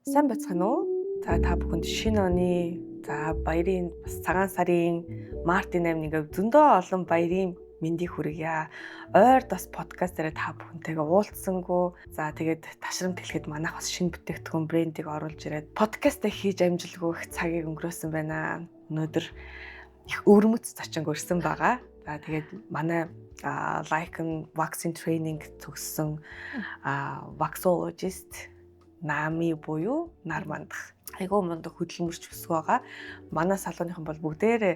Сайн байцгаана уу? За, та бүхэнд шинэ оны, за, баярын, бас цагаан сарын, мартын 8 ингээ зөндөө олон баярын мэндийг хүргье. Ойрд бас подкаст дээр та бүхэнтэйгээ уулзсангүй. За, тэгээд ташрамт хэлэхэд манайх бас шинэ бүтээгдэхүүн брендийг оруулж ирээд подкаст хийж амжилгүй их цагийг өнгөрөөсөн байна. Өнөөдөр их өвөрмөц зочин өрсөн байгаа. За, тэгээд манай Lycan Waxing Training төгссөн waxologist Нами буюу Нар мандах. Айгүй мундаг хөдөлмөрч өсгөө байгаа. Манай салууныхан бол бүгдээрээ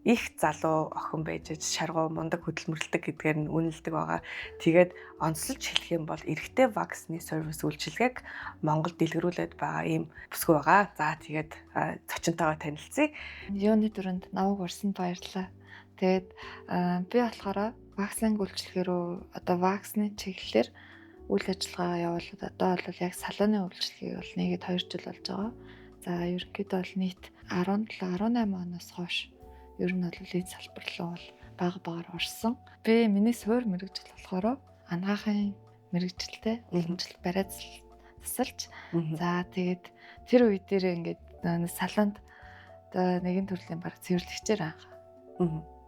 их залуу охин байж шаргуу мундаг хөдөлмөрлөдөг гэдгээр нь үнэлдэг байгаа. Тэгээд онцлж хэлэх юм бол эрэгтэй wax ны сервис үйлчилгээг Монголд дэлгэрүүлээд байгаа ийм бүсгүй байгаа. За, тэгээд зочинтойгоо танилцъя. Юуны түрүүнд намайг урьсанд баярлалаа. Тэгээд би болохоор waxing үйлчилгээ рүү, одоо wax ны чиглэлээр үйл ажиллагаа явуулаад, одоо бол яг салууны үйлчилгээг бол нэгэд 2 жил болж байгаа. За, ерөнхийдөө бол нийт 17 18 оноос хойш ер нь бол энэ салбар руу бол бага багаар орсон. Би миний суурь мэргэжил болохоор анагаахын мэргэжилтэй уламжлалт бариа засалж, за, тэгээд тэр үе дээр ингээд салонд одоо нэгэн төрлийн баг цэвэрлэгчээр анх,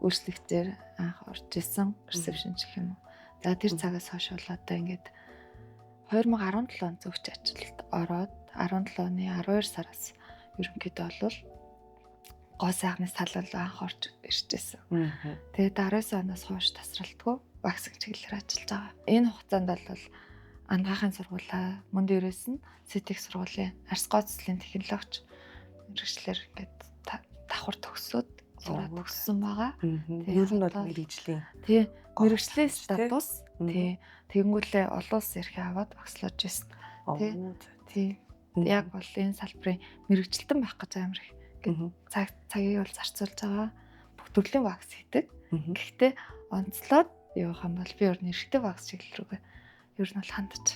үйлчлэгчээр анх орж исэн, reception гэх юм уу. За, тэр цагаас хойш бол одоо ингээд 2017 он зөвч ажилд ороод, 17 оны 12 сараас ерөнхийдөө бол гоо сайхны салон руу анх орж ирж байсан. Тэгээд 19 оноос хойш тасралтгүй waxing чиглэлээр ажиллаж байгаа. Энэ хугацаанд бол анагаахын сургуулаа, мөн дээрээс нь CTEC сургуулийн арьс гоо цэцлийн технологич мэргэжлээр ингээд давхар төгсөөд, сураад төгссөн байгаа. Ер нь бол мэргэжлийн. Тий, мэргэжлийн статус. Тий. Тэгэнгүүтээ олон улс эрхээ аваад waxologist. Тий. Тий. Яг бол энэ салбарын мэргэжилтэн байх гэж амар их ингээд цаг цагийг бол зарцуулж байгаа. Бүх төрлийн wax хийдэг. Гэхдээ онцлоод явах юм бол би ер нь эрэгтэй wax чиглэл рүүгээ ер нь бол хандаж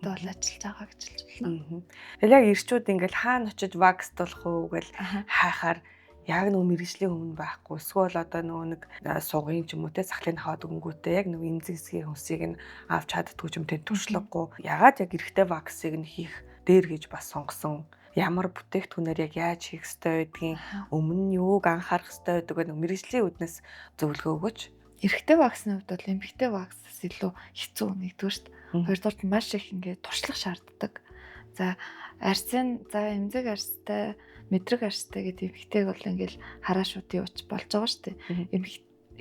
одоо бол ажиллаж байгаа гэж хэлж байна. Тэгэл яг эрчүүд ингээл хаана очиж wax дуулах уу гэл хайхаар яг нөгөө мэргэжлийн өмнө байхгүй, эсвэл одоо нөгөө нэг сугын ч юм уу те, сахлыг хаваад өгөнгүүтээ яг нөгөө эмзэг хэсгийн хүсийг нь авч чаддгүй ч юм те, туршлагагүй. Ягаад яг эрэгтэй wax ыг нь хийх дээр гэж бас сонгосон, ямар бүтээгдэхүүнээр яг яаж хийх ёстой байдгийг, өмнө нь юуг анхаарах ёстой байдаг вэ, мэргэжлийн үүднээс зөвлөгөө өгөөч. Эрэгтэй wax ны хувьд бол эмэгтэй wax аас илүү хэцүү нэгдүгээрт. Хоёрдугаарт маш их ингээд туршлага шаарддаг. За, арьсын, за, эмзэг арьстай, мэдрэг арьстай гэдэг эмэгтэйг бол ингээл хараа шууд явууч болж байгаа шүү дээ.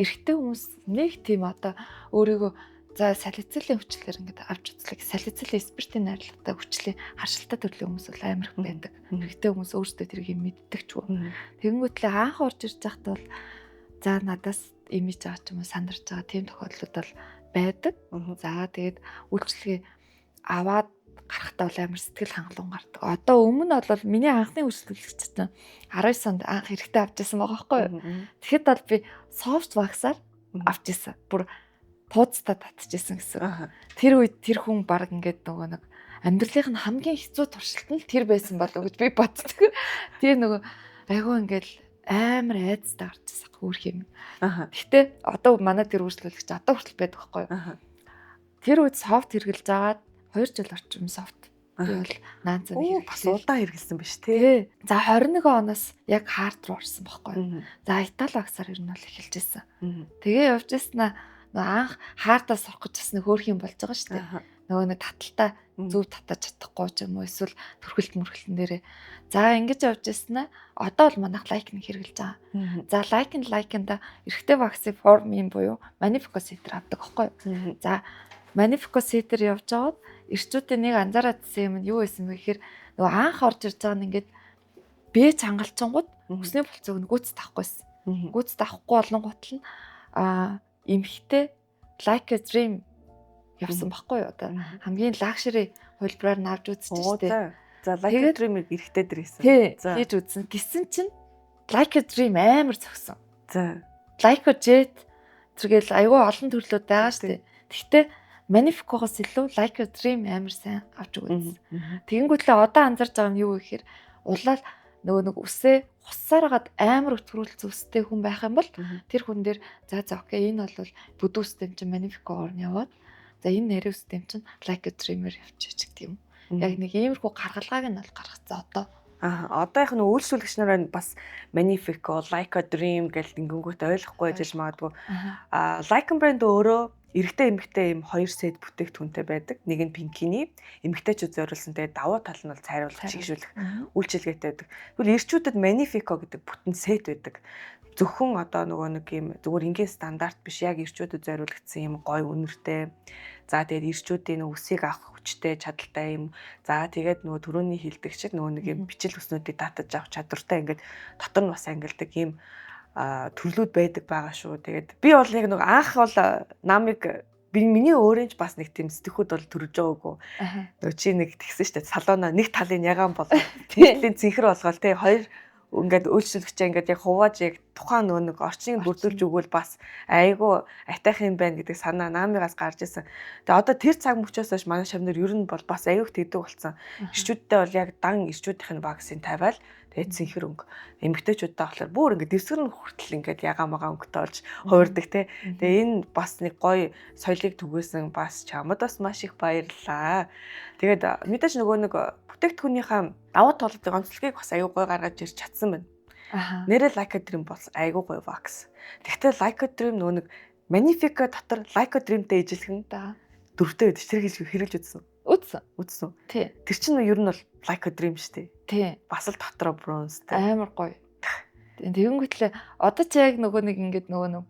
Эрэгтэй хүмүүс нэг тийм одоо өөрийгөө, за, салицилын хүчлээр ингээд авч үзлээ. Салицилын спиртийн найрлагатай хүчлийн харшилтай төрлийн хүмүүс бол амар их байдаг. Эрэгтэй хүмүүс өөрсдөө тэрийг мэддэг ч үү. Тэгэнгүүтлээ анх орж ирж байхад бол, за, надаас имиж байгаа ч юм уу, сандарч байгаа тийм тохиолдлууд бол байдаг. За, тэгээд үйлчилгээ аваад гарахтаа бол амар сэтгэл хангалуун гардаг. Одоо өмнө нь бол миний анхны үйлчлүүлэгч чинь 19 онд анх эрэгтэй авч ирсэн байгаа байхгүй юу? Тэгэхэд бол би soft wax аар авч ирсэн. Бүр пуузтаа татчихсан гэсэн. Тэр үед тэр хүн баг ингээд нөгөө нэг амьдралынх нь хамгийн хэцүү туршилт нь тэр байсан болов гэж би боддог. Тэр нөгөө айгүй ингээд амар айцтай гарч ирсэн хөөх юм. Гэтэ одоо манай тэр үйлчлүүлэгч одоо хүртэл байдаг байхгүй юу? Тэр үед soft хэрэглэж агаад 2 жил орчим soft. Би бол наан цаа нэг бас удаан хэрэглэсэн биш тий. За, 21 оноос яг hard руу орсон байхгүй юу? За, Итали wax аар ер нь бол эхэлж ирсэн. Тэгээ явж ирсэн нөгөө анх hard аа сурах гэж бас нэг хөөрх юм болж байгаа шүү дээ. Нөгөө нэг таталтаа зөв татаж чадахгүй ч юм уу, эсвэл төрхөлт мөрхөлтөн дээрээ. За, ингэж явж ирсэн ээ. Одоо бол манайх Lycan ыг хэрэглэж байгаа. За, Lycan-да эрэгтэй wax ын form юм буюу Magnifico setter авдаг байхгүй юу? За, Magnifico setter явж байгаад эрчүүдийн нэг анзаараад юм нь юу байсан бэ гэхээр нөгөө анх орж ирж байгаа нь ингээд бэж хангалчингууд үсний болцоог нь гүйцэд авахгүйсэн. Гүйцэд авахгүй болонгууд нь эмэгтэй Like a Dream явсан байхгүй юу? Одоо хамгийн luxury хувилбараар нь авч үзэж штэ. За, Like a Dream-ыг эрэгтэй дээр хийсэн. Тий, хийж үзсэн. Гисэн чинь Like a Dream амар зөксөн. Like a Jet тэргээл айгүй олон төрлүүд байгаа штэ. Гэхдээ Magnifico-гоос илүү Like a Dream амар сайн авч өгсөн. Тэгэнгүүтлээ одоо анзарч байгаа нь юу гэхээр улаал нөгөө нэг үсээ хуссаараад амар өтгөрүүлсэн үстэй хүн байх юм бол тэр хүн дээр за за okay, энэ бол бүдүү үстэй юм чинь Magnifico-гоор нь яваад, за, энэ нарийн үстэй юм чинь Like a Dream-ээр явчих гэдэг юм. Яг нэг иймэрхүү гаргалгааг нь бол гаргацсан одоо. Аа, одоо яг нь үйлчлүүлэгч нараа бас Magnifico, Like a Dream гэл ингэнгүүт ойлгохгүй байж магадгүй. Аа, Lycan брэнд өөрөө эрэгтэй эмэгтэй ийм хоёр сет бүтээгдэхүүнтэй байдаг. Нэг нь Pinkini, эмэгтэйчүүд зориулсан, тэгээд давуу тал нь бол цайруулах, чигшүүлэх үйлчилгээтэй байдаг. Тэгвэл эрчүүдэд Magnifico гэдэг бүтэн сет байдаг. Зөвхөн одоо нөгөө нэг юм зүгээр энгийн стандарт биш, яг эрчүүдэд зориулагдсан юм гоё үнэртэй. За, тэгээд эрчүүдийн үсийг авах хүчтэй, чадaltaй юм. За, тэгээд нөгөө түрүүний хилдэг шиг нөгөө нэг юм бичил үснүүдийг татаж авах чадвартай, ингээд дотор нь бас ангилдаг юм төрлүүд байдаг байгаа шүү. Тэгээд би бол яг нөгөө анх бол намыг би миний өөрийн ч бас нэг тийм сэтгхүүд бол төрж байгаагүй. Нөгөө чи нэг тэгсэн шүү дээ. Салоноо нэг талын ягаан болоо, нэг талын цэнхэр болгоол те, хоёр ингээд үйлчлүүлэгчээ ингээд яг хувааж, яг тухайн нөгөө нэг орчныг бүрдүүлж өгвөл бас айгүй атайх юм байна гэдэг санаа наамигаас гарч исэн. Тэгээ одоо тэр цаг мөчөөс хойш манай шавнар ер нь бол бас аюух тэгдэг болсон. Ирчүүдтэй бол яг дан ирчүүдийнх нь вакцин тавиал, тэгээд цэнхэр өнгө. Эмэгтэйчүүдтэй болохоор бүр ингээд дэвсгэр нь хүртэл ингээд ягаан магаан өнгөтэй болж хувирдаг те. Тэгээ энэ бас нэг гоё соёлыг түгээсэн, бас чамд бас маш их баярлалаа. Тэгээд мэдээж нөгөө нэг бүтээгдэхүүнийхээ давуу талын онцлогийг бас аюу гоё гаргаж ирч чадсан байна. Нэрээ Like a Dream бол айгүй гоё wax. Тэгвэл Like a Dream нөгөө нэг Magnifico дотор Like a Dream-тэй ижилхэн дөрвтэй байдаг. Тэр хийж хэрэглэж үзсэн. Үзсэн. Үзсэн. Тий. Тэр чинь ер нь бол Like a Dream шүү дээ. Тий. Бас л дотроо бронзтай. Амар гоё. Тэгэнгүүтлээ одоо чи яг нөгөө нэг ингээд нөгөө нэг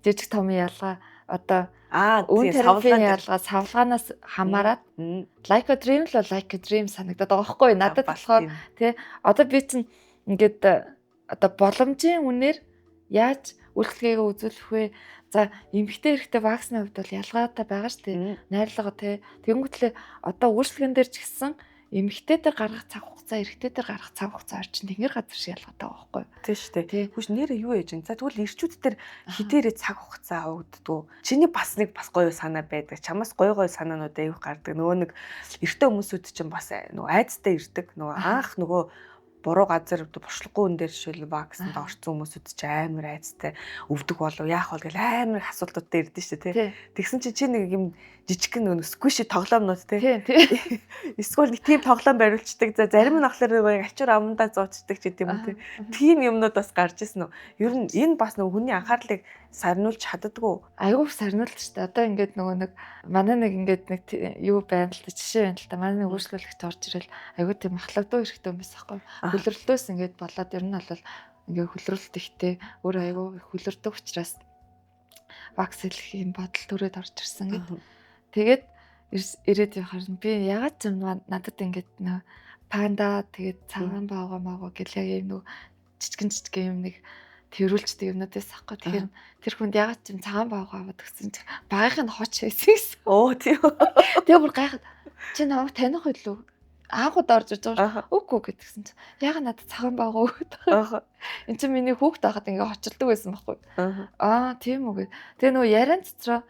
жижиг том ялгаа одоо Аа, өн тарифын ялгаа савлгаанаас хамаарат Like a Dream л Like a Dream санагдаад байгаа байхгүй юу? Надад болохоор тий, одоо би чинь ингээд одоо боломжийн үнээр яаж үйлчлэгээ үзүүлэх вэ? За, эмэгтэй эрэгтэй wax-ны хувьд бол ялгаатай байгаа шүү дээ. Найрлага тий. Тэгэнгүүтлээ одоо үйлчлэгэн дээр ч гэсэн эмэгтэй дээр гаргах цаг хугацаа, эрэгтэй дээр гаргах цаг хугацаа орчин тэнгэр газар шиг ялгаатай байгаа байхгүй юу? Тийм шүү дээ. Тий. Хүч нэрээ юу яж юм? За, тэгвэл эрчүүд дээр хідээрээ цаг хугацаа авагддгүү. Чиний бас нэг бас гоё санаа байдаг. Чамаас гоё гоё санаанууд аяг гардаг. Нөгөө нэг эртээ хүмүүсүүд чинь бас нөгөө айцтай ирдэг. Нөгөө анх нөгөө буруу газар буршлахгүй үн дээр жишээл wax-анд орсон хүмүүсүүд чи амар айцтай өвдөх болов, яах бол гэл амар их асуултуудтай ирдэ шүү дээ, тий. Тэгсэн чинь чи нэг юм жижигхэн нөгөө squishy тоглоомнууд, тий. Эсвэл нэг тийм тоглоом бариулцдаг. За, зарим нь болохоор нөгөө яг ачуур амандаа зуучдаг ч гэдэм юм, тий. Тийм юмнууд бас гарч ирсэн үү. Ер нь энэ бас нөгөө хүний анхаарлыг сарниулж чаддаггүй. Айгуу сарниулт шүү дээ. Одоо ингээд нөгөө нэг манай нэг ингээд нэг юу байна л да, жишээ байна л да. Манай нэг үйлчлүүлэгч орж ирэл айгуу тийм махлагдуу хэрэгтэй юм байсан байхгүй. Хөлөрлөлтөөс ингээд болоод ер нь бол ингээд хөлрөлт ихтэй, өөр айгуу их хөлөрдөг учраас wax хэлэх юм бодол төрөөд орж ирсэн гэд. Тэгээд ирээд явахаар би ягаад ч юм надад ингээд нөө панда, тэгээд цагаан баага маага гэл яг юм нөгөө жижигэн жижигэн юм нэг тэрүүлждэг юмнууд байсан байхгүй. Тэгэхээр тэр хүнд ягаад ч юм цагаан баага аваад өгсөн чинь багийнх нь хоч байсан гэсэн. Оо, тийм. Тэгээ бүр гайхаад, чи намайг таних байлуу? Анх удаа орж ирж байгаа шүү. Үгүй гэдгсэн чинь ягаад надад цагаан баага өгöd байгаа. Энд чинь миний хүүхд байхад ингээ хочилдог байсан байхгүй. Аа, тийм үү гэд. Тэгээ нөгөө яриан дотроо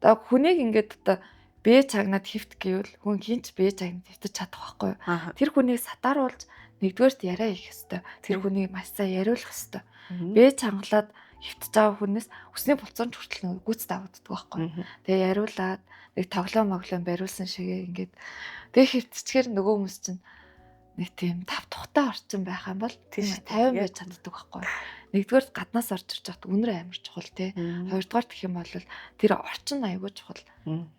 одоо хүнийг ингээд одоо бие чагнаад хөвт гэвэл хүн хинч бие чагнаад хөвтөж чадах байхгүй юу? Тэр хүнийг сатааруулж нэгдүгээрт яриа хийх ёстой. Тэр хүнийг маш сайн яриулах ёстой. Бие чангалаад хөвтөж байгаа хүнээс үсний булцаанд хүртэл нөгөө гүйцэд авагддаг байхгүй. Тэгээ яриулаад нэг тоглоом моглоом бариулсан шигээ ингээд тэгээ хөвтчихээр нөгөө хүмүүс чинь нэг тийм тав тухтай орчин байх юм бол Тийм шүү дээ. 50 байж чаддаг байхгүй. Нэгдүгээр гаднаас орж ирж байхад үнэр амар чухал, тий. Хоёрдугаар гэх юм бол тэр орчин аягүй чухал.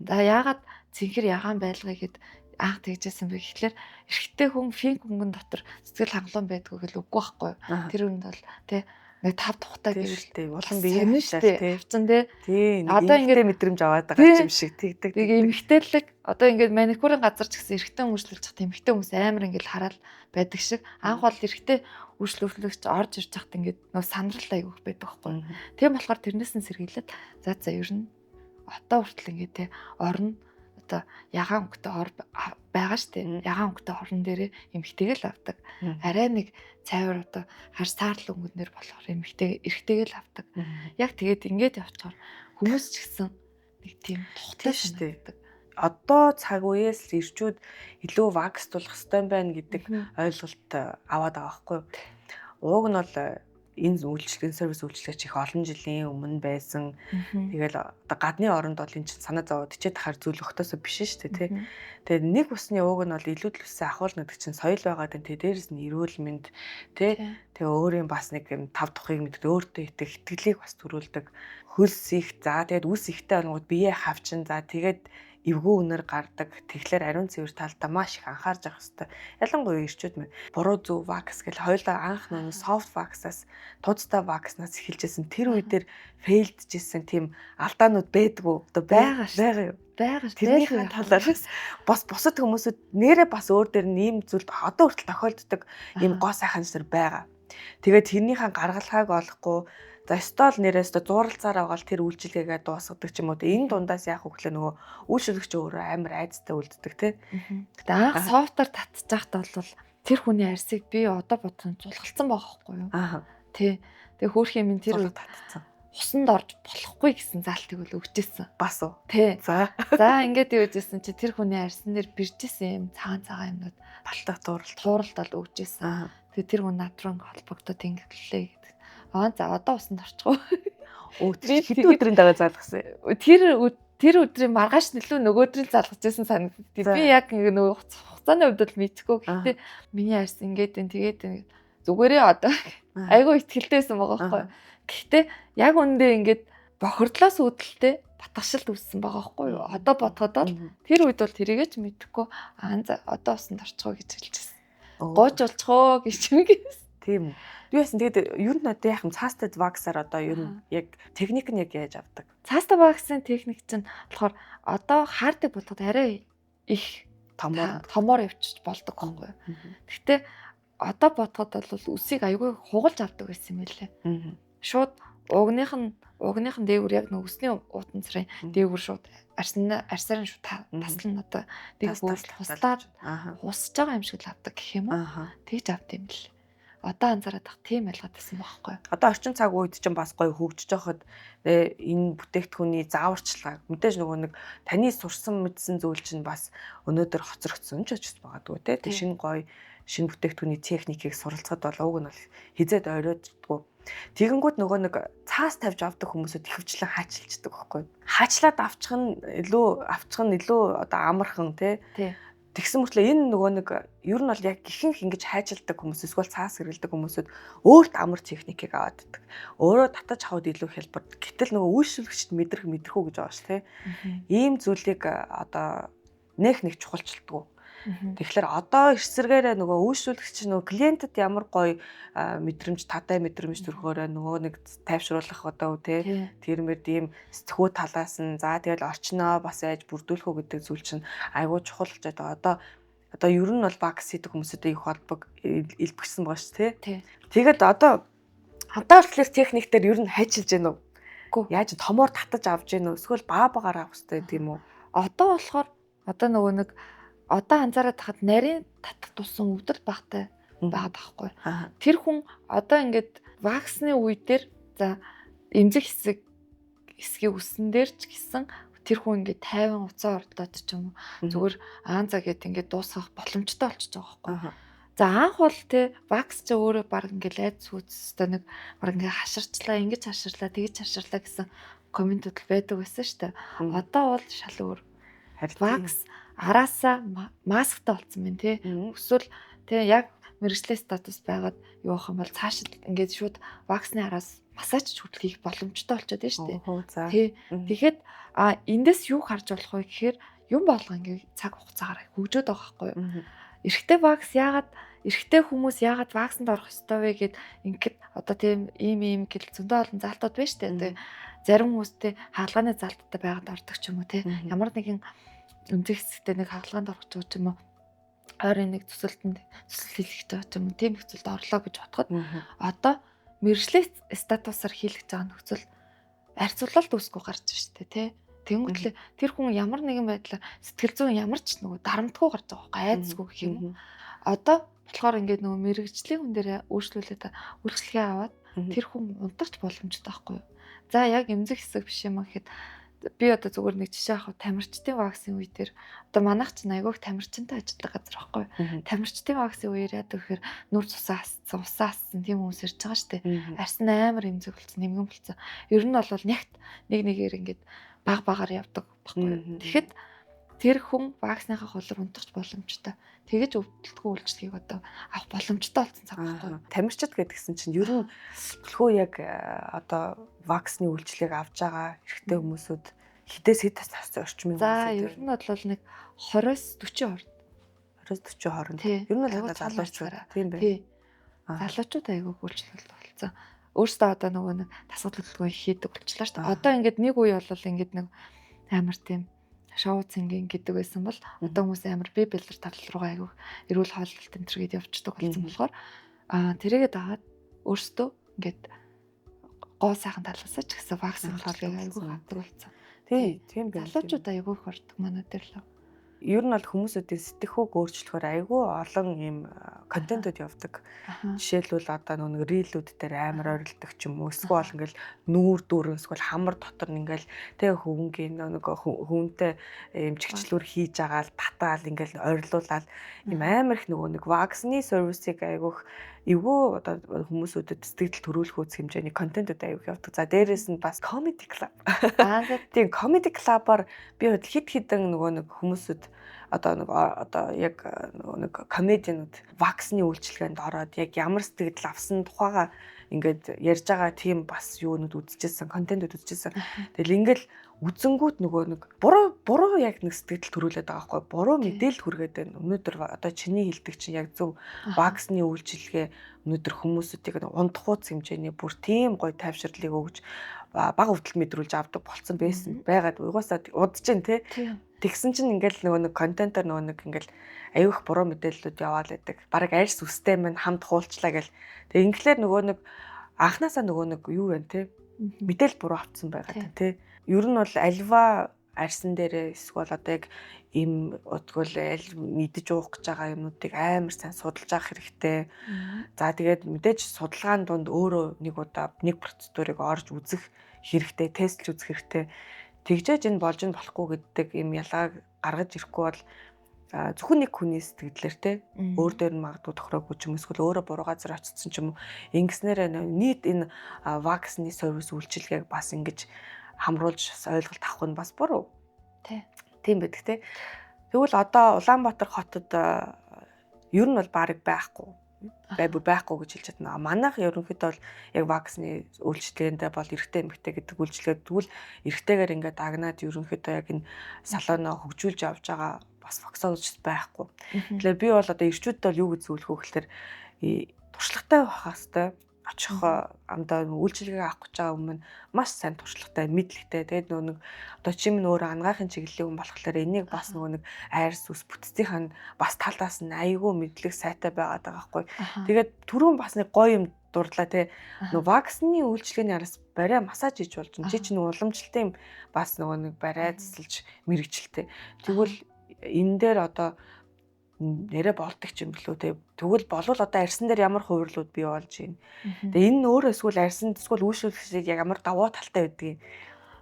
За, яагаад цэнхэр ягаан байлгыг гэд анх тэгжсэн бэ гэхлээр эрэгтэй хүн pink өнгөн дотор сэтгэл хангалуун байдгүй гэл үгүй байхгүй юу. Тэр үнд бол тий нэг тав тухтай Тийм гэвэл шүү дээ. Улам бас бие сонин шүү дээ. тий. Хавцан тий. Тий. Нэг Одоо эмэгтэй мэдрэмж аваад байгаа Тий. юм шиг тэгдэг. Тэгээ эмэгтэйлэг одоо ингээд маникюрын газар ч гэсэн эрэгтэй үйлчлүүлж хат эмэгтэй хүмүүс амар ингээд хараал байдаг шиг анх бол эрэгтэй үйлчлүүлэгч орж ирж хат ингээд нөө сандрал айгүйх байдаг байхгүй. Тийм болохоор тэрнээс нь сэргийлээд за за ер нь одоо хүртэл ингээд те орно одоо ягаан өнгөтэй ор байгаа штэ. Ягаан өнгөтэй орон дээрээ эмэгтэйг л авдаг. Арай нэг цайвар одоо хар саарл өнгөндөр болохоор эмэгтэй эрэгтэйг л авдаг. Яг тэгээд ингээд явчихаар хүмүүс ч гэсэн нэг тийм тухтай Тийм шүү дээ. санагддаг. Одоо цаг үеэс л ирчүүд илүү wax тулах хэрэгтэй юм байна гэдэг ойлголт аваад байгаа байхгүй юу. Ууг нь бол Энэ үйлчлэгийн сервис үйлчлэгч их олон жилийн өмнө байсан. Тэгэл одоо гадны оронд бол энэ чинь санаа зовоод хичээд тахаар зүйл өгтөөсөө биш шүү дээ, тий. Тэгээд нэг усны ууг нь бол илүү төлсөн ахуулна гэдэг чинь соёл байгаа даа. Тэ дээрэс нь эрүүл мэнд, тий. Тэгээ өөрийн бас нэг юм тав тухыг мэддэг, өөртөө итгэх итгэлийг бас төрүүлдэг. Хөлс их, за тэгээд үс ихтэй болгоод бие хавчин, за тэгээд эвгүй үнэр гардаг. Тэгэхээр ариун цэвэр талдаа маш их анхаарч явах хэрэгтэй. Ялангуяа эрчүүд мэн буруу зөв вакс гэл хоёулаа анх нөө soft wax-аас тууцтай wax-наас эхэлжсэн. Тэр үе дээр фейлджсэн тийм алдаанууд байдгүй. Одоо байгаа байгаа юу? Байгаа. Тэрнийхээ талаар бас бусад хүмүүсүүд нэрээ бас өөр дээр нь ийм зүйл одоо хүртэл тохиолддог ийм гоо сайхан зүйл байгаа. Тэгээд тэрнийхээ гаргалгааг олохгүй. За стол нэрээс то зуралцаар аваад тэр үйлчилгээгээ дуусгадаг ч юм уу. Энэ дундаас яах вэ гэхлээр нөгөө үйлчлэгч өөрөө амар айцтай үлддэг тий. Гэтэ анх софтоор татчих байхад бол тэр хүний арсыг би одоо бодсон зулгалцсан байгаа байхгүй юу? Аа. Тий. Тэгээ хөөрхийн минь тэр татцсан. Усанд орж болохгүй гэсэн заалтыг бол өгчээсэн. Бас уу. Тий. За. За ингээд юу гэжсэн чи тэр хүний арсан дээр бэржсэн юм цагаан цагаан юмнууд балтаа дууралт тууралтал өгчээсэн. Тэгээ тэр хүн над руу холбогдоод ингэглээ гэдэг. Аа за одоо усанд орчих уу. Өө тэр хэдэн өдрийн дараа залгасан. Тэр өдрийн маргааш нөлөө нөгөө өдрийг залгаж байсан санагддаг. Би яг ингээ нөгөө хугацааны хувьд бол мэдхгүй. Гэхдээ миний арс ингээд энэ тэгээд зүгээрээ одоо айгүй ихтгэлтэйсэн байгаа байхгүй. Гэхдээ яг үндэ ингээд бохирдлоос үүдэлтэй батгшилт үүссэн байгаа байхгүй юу? Одоо бодоход бол тэр үед бол тэрийгэ ч мэдэхгүй. Аа за одоо усанд орчих уу гэж хэлчихсэн. Гууж болчихоо гэж юм гэсэн. Тийм үү. Би яасан тэгээд ер нь одоо яах юм цаастай ваксаар одоо ер нь яг техник нь яг яаж авдаг? Цаастай ваксын техник чинь болохоор одоо хаардаг болгоход арай их томоор явчих болдог байхгүй юу. Гэхдээ одоо бодоход бол үсийг айгүй хугалж авдаг байсан юм байлээ. Шууд угных нь дээгүүр яг нэг үсний уутан царай дээгүүр шууд арсаар нь шууд таслан одоо дээгүүр хуслаад хусаж байгаа юм шиг л авдаг гэх юм уу. Тэгж авд юм бэл. Одоо анзаараад тах тийм ялгаад байсан байхгүй юу. Одоо орчин цаг үед чинь бас гоё хөгжиж байхад энэ бүтээгдэхүүний зааварчилгааг мэдээж нөгөө нэг таны сурсан мэдсэн зүйл чинь бас өнөөдөр хоцрогдсон ч очиж магадгүй те. Тэг шинэ гоё шинэ бүтээгдэхүүний техникийг суралцахад бол уг нь бол хизээд ойроддгоо. Тэгэнгүүт нөгөө нэг цаас тавьж авдаг хүмүүсүүд ихэвчлэн хаачилчдаг байхгүй юу. Хаачлаад авчих нь илүү одоо амархан те. Тэгсэн мөртлөө энэ нөгөө нэг ер нь бол яг ихэнх ингэж хайчилдаг хүмүүс эсвэл цаас хэрэглэдэг хүмүүсүүд өөрт амар техникийг аваад иддэг. Өөрөө татаж авахд илүү хялбар. Гэтэл нөгөө үйлчлэгчд мэдрэх үү гэж байгаа ш тэ. Ийм зүйлийг одоо нэх нэг чухалчилдаг. Тэгэхээр одоо эрсэргээрээ нөгөө үйлчлэгч нөгөө клиентэд ямар гоё мэдрэмж татай мэдрэмж төрөхөөрөө нөгөө нэг тайвшруулах одоо тий тэр мэр ийм сэтгүү талаас нь за тэгэл орчноо бас яаж бүрдүүлэх үү гэдэг зүйл чинь айгүй чухал болж байгаа. Одоо ер нь бол вакс хийдэг хүмүүстэй их холбог илбэгсэн байгаа ш тий. Тэгээд одоо хүртэл техник дээр ер нь хайчилж гэнэ үү? Үгүй. Яаж томоор татаж авч гэнэ үү? Эсвэл баа багаар авах хэрэгтэй тийм үү? Одоо болохоор одоо нөгөө нэг одоо анзаараад тахад нарийн татах тусам өвдөл багтай байгаад байхгүй. Тэр хүн одоо ингээд ваксны үе дээр за эмзэг хэсгийг үсэн дээр ч гэсэн тэр хүн ингээд 50 уцаа ордоод ч юм уу зүгээр аан за гэд ингээд дуусгах боломжтой болчихж байгаа байхгүй. За анх бол те вакс ч өөрөө баг ингээд айд сүйцтэй нэг баг ингээд хаширчлаа, ингэж хаширлаа, тэгж хаширлаа гэсэн комментүүд л байдаг байсан шүү дээ. Одоо бол шал өөр. Вакс араасаа масктай болсон байна тий. Эсвэл тий яг мэргэжлийн статус байгаад юу ах юм бол цааш ингээд шууд ваксны араас массаж хүртэл хийх боломжтой болчиход байна шүү дээ. Тий. Тэгэхэд эндээс юу харж болох вэ гэхээр юм болго ингээд цаг хугацаагаар хөгжөөд байгаа байхгүй юу. Эрэгтэй вакс яагаад эрэгтэй хүмүүс яагаад ваксанд орох ёстой вэ гэд ингээд одоо тийм ийм гэл зөндөө олон заалтууд байна шүү дээ. Зарим хүмүүстэй хагалгааны заалттай байгаад ордог ч юм уу тий. Ямар нэгэн эмзэг хэсэгтээ нэг хагалгаанд орох ч юм уу ойрын нэг төсөлтөнд төсөл хийлгэж байгаа ч юм уу тийм нөхцөлд орлоо гэж бодоход одоо мэргэжлийн статусаар хийлгэж байгаа нөхцөл харьцуулалт үүсэхгүй гарч шүү дээ тий. Тэнгүүтлээ тэр хүн ямар нэгэн байдлаар сэтгэл зүйн ямар ч нөгөө дарамтгүй гарч байгаа байхгүй айдасгүй гэх юм уу. Одоо болохоор ингээд нөгөө мэргэжлийн хүн дээр өөрчлөлөөд үйлчлэгээ аваад тэр хүн унтарч боломжтой байхгүй юу. За яг эмзэг хэсэг биш юм а гэхэд Би одоо зүгээр нэг жишээ авах, тамирчдын вакцины үе дээр одоо манайх чинь айгүйх тамирчинтай ажилладаг газар байхгүй. Тамирчдын вакцины үеэр яадаг гэхээр нүр цусаа асцсан, усаа асцсан тийм хүмүүс ирж байгаа шүү дээ. Арс нь амар эмзэг болсон, нэмгэн болсон. Ер нь бол нягт нэг нэгээр ингээд баг багаар явдаг байхгүй. Тэгэхэд тэр хүн вакцныхаа хулар унтах боломжтой. Тэгэж өвдөлтгүй үйлчлэгийг одоо авах боломжтой болсон цаг байхгүй. Тамирчид гэдгсэн чинь ер нь төлхөө яг одоо вакцины үйлчлэгийг авж байгаа эрэгтэй хүмүүсүүд хідээс хэд тас орчмын хүмүүс. За ер нь бол нэг 20-с 40 хооронд. 20-с 40 хооронд. Ер нь бол залуучууд тийм бэ? Тий. Залуучууд айгүй үйлчлэл болсон. Өөрөөсөө одоо нөгөө нэг тасгал хөдөлгөөн хийдэг болчлаа шүү дээ. Одоо ингээд нэг үе бол ингээд нэг амар тийм шоу цэнгийн гэдэг байсан бол одоо хүмүүс амар бие бэлэр тал руугаа айгүй эрүүл хооллолт энэ төр гээд явцдаг болсон болохоор тэрийгээ дагаад өөрсдөө ингээд гоо сайхан талаасаа ч гэсэн вакцин үйлчлэгийг айгүй авдаг болсон. Тий, тийм байна. Залуучууд айгүй их ордог манай дээр л. Ер нь бол хүмүүсүүдийн сэтгэхүйг өөрчлөхөөр айгүй олон юм контентууд явдаг. Жишээлбэл одоо нэг рилүүд дээр амар орилдог ч юм уу, эсвэл ингээл нүүр дүүрэн, эсвэл хамар дотор нь ингээл тэг хөвөнгийн нэг хөвөнтэй юм чигчлүүр хийж агаал татаал ингээл орилуулаад юм амар их нөгөө нэг вакцины сервисыг айгүйх эвгүй одоо хүмүүсүүдэд сэтгэл төрүүлэх үз хэмжээний контентууд аяг явдаг. За дээрэс нь бас comedy club. Тийм, comedy club-аар би хэд хэдэн нөгөө нэг хүмүүсүүд одоо нэг одоо яг нөгөө нэг комедианууд вакцины үйлчилгээнд ороод яг ямар сэтгэл авсан тухайга ингээд ярьж байгаа тийм бас юунууд үзчихсэн, контентууд үзчихсэн. Тэгэл ингээл үзэнгүүт нөгөө нэг буруу яг нэг сэтгэл төрүүлээд байгаа байхгүй, буруу мэдээлэл хүргээд байна. Өнөөдөр одоо чиний хэлдэг чинь яг зөв вакцины үйлчилгээ өнөөдөр хүмүүсүүдийг унтахуйц хэмжээний бүр тийм гоё тайвширлыг өгж бага өвдөлт мэдрүүлж авдаг болцсон байсан байгаад угаасаа удаж чинь те. Тэгсэн чинь ингээл нөгөө нэг контентоор нөгөө нэг ингээл аюух буруу мэдээллүүд яваал байдаг. Бараг арьс үстэй минь хамт хуулчлаа гэл. Тэг инглээр нөгөө нэг анханасаа нөгөө нэг юу вэ те, мэдээлэл буруу авцсан байгаа те. Ер нь бол альва арьсан дээрээ эсвэл одоо яг им утгуул аль мэдэж уух гэж байгаа юмнуудыг амар сайн судалж авах хэрэгтэй. За тэгээд мэдээж судалгаан дунд өөрөө нэг удаа нэг процедурыг орж үзэх хэрэгтэй, тестлж үзэх хэрэгтэй. Тэгжээж энэ болж нь болохгүй гэдэг юм ялгааг гаргаж ирэхгүй бол зөвхөн нэг хүний сэтгэлээр те өөр дээр нь магадгүй тохироогүй ч юм эсвэл өөрөө буруу газар очсон ч юм уу, ингэснээр нийт энэ вакцины сервис үйлчилгээг бас ингэж хамруулж ойлголт авах нь бас буруу. Тий. Тийм байдаг те. Тэгвэл одоо Улаанбаатар хотод ер нь бол бараг байхгүй. Байхгүй гэж хэлж чадна. Манайх ерөнхийдөө бол яг вакцины үйлчилгээндээ бол эрэгтэй эмэгтэй гэдэг үйлчилгээ тэгвэл эрэгтэйгээр ингээд дагнаад ерөнхийдөө яг энэ салоноо хөгжүүлж авч байгаа бас вакцинолж байхгүй. Тэгэхээр би бол одоо эрчүүдэд бол юу гэж зөвлөх вэ гэхээр туршлагатай байх хэвээр очих амдаа үйлчилгээг авах гэж байгаа өмнө маш сайн туршлагатай, мэдлэгтэй. Тэгээд нөгөө нэг одоо чи минь өөрөө анагаахын чиглэлийн хүн болохоор энийг бас нөгөө нэг айрс ус бүтцийнх нь бас талаас нь айгүй мэдлэг сайтай байгаад байгаа байхгүй. Тэгээд түрүүн бас нэг гоё юм дурдлаа те. Нөгөө вакцины үйлчилгээний араас барай массаж хийж болж чинь чи чинь уламжлалтай юм бас нөгөө нэг барай засалж мэрэгчлээ. Тэгвэл энэ дээр одоо нэрэ болдог ч юм билүү те. Тэгвэл болвол одоо арьсан дээр ямар хувирлууд бий болж байна. Тэгээ энэ нь өөрөө эсвэл арьсан эсвэл үйлчлүүлэгчид яг ямар давуу талтай байдгийг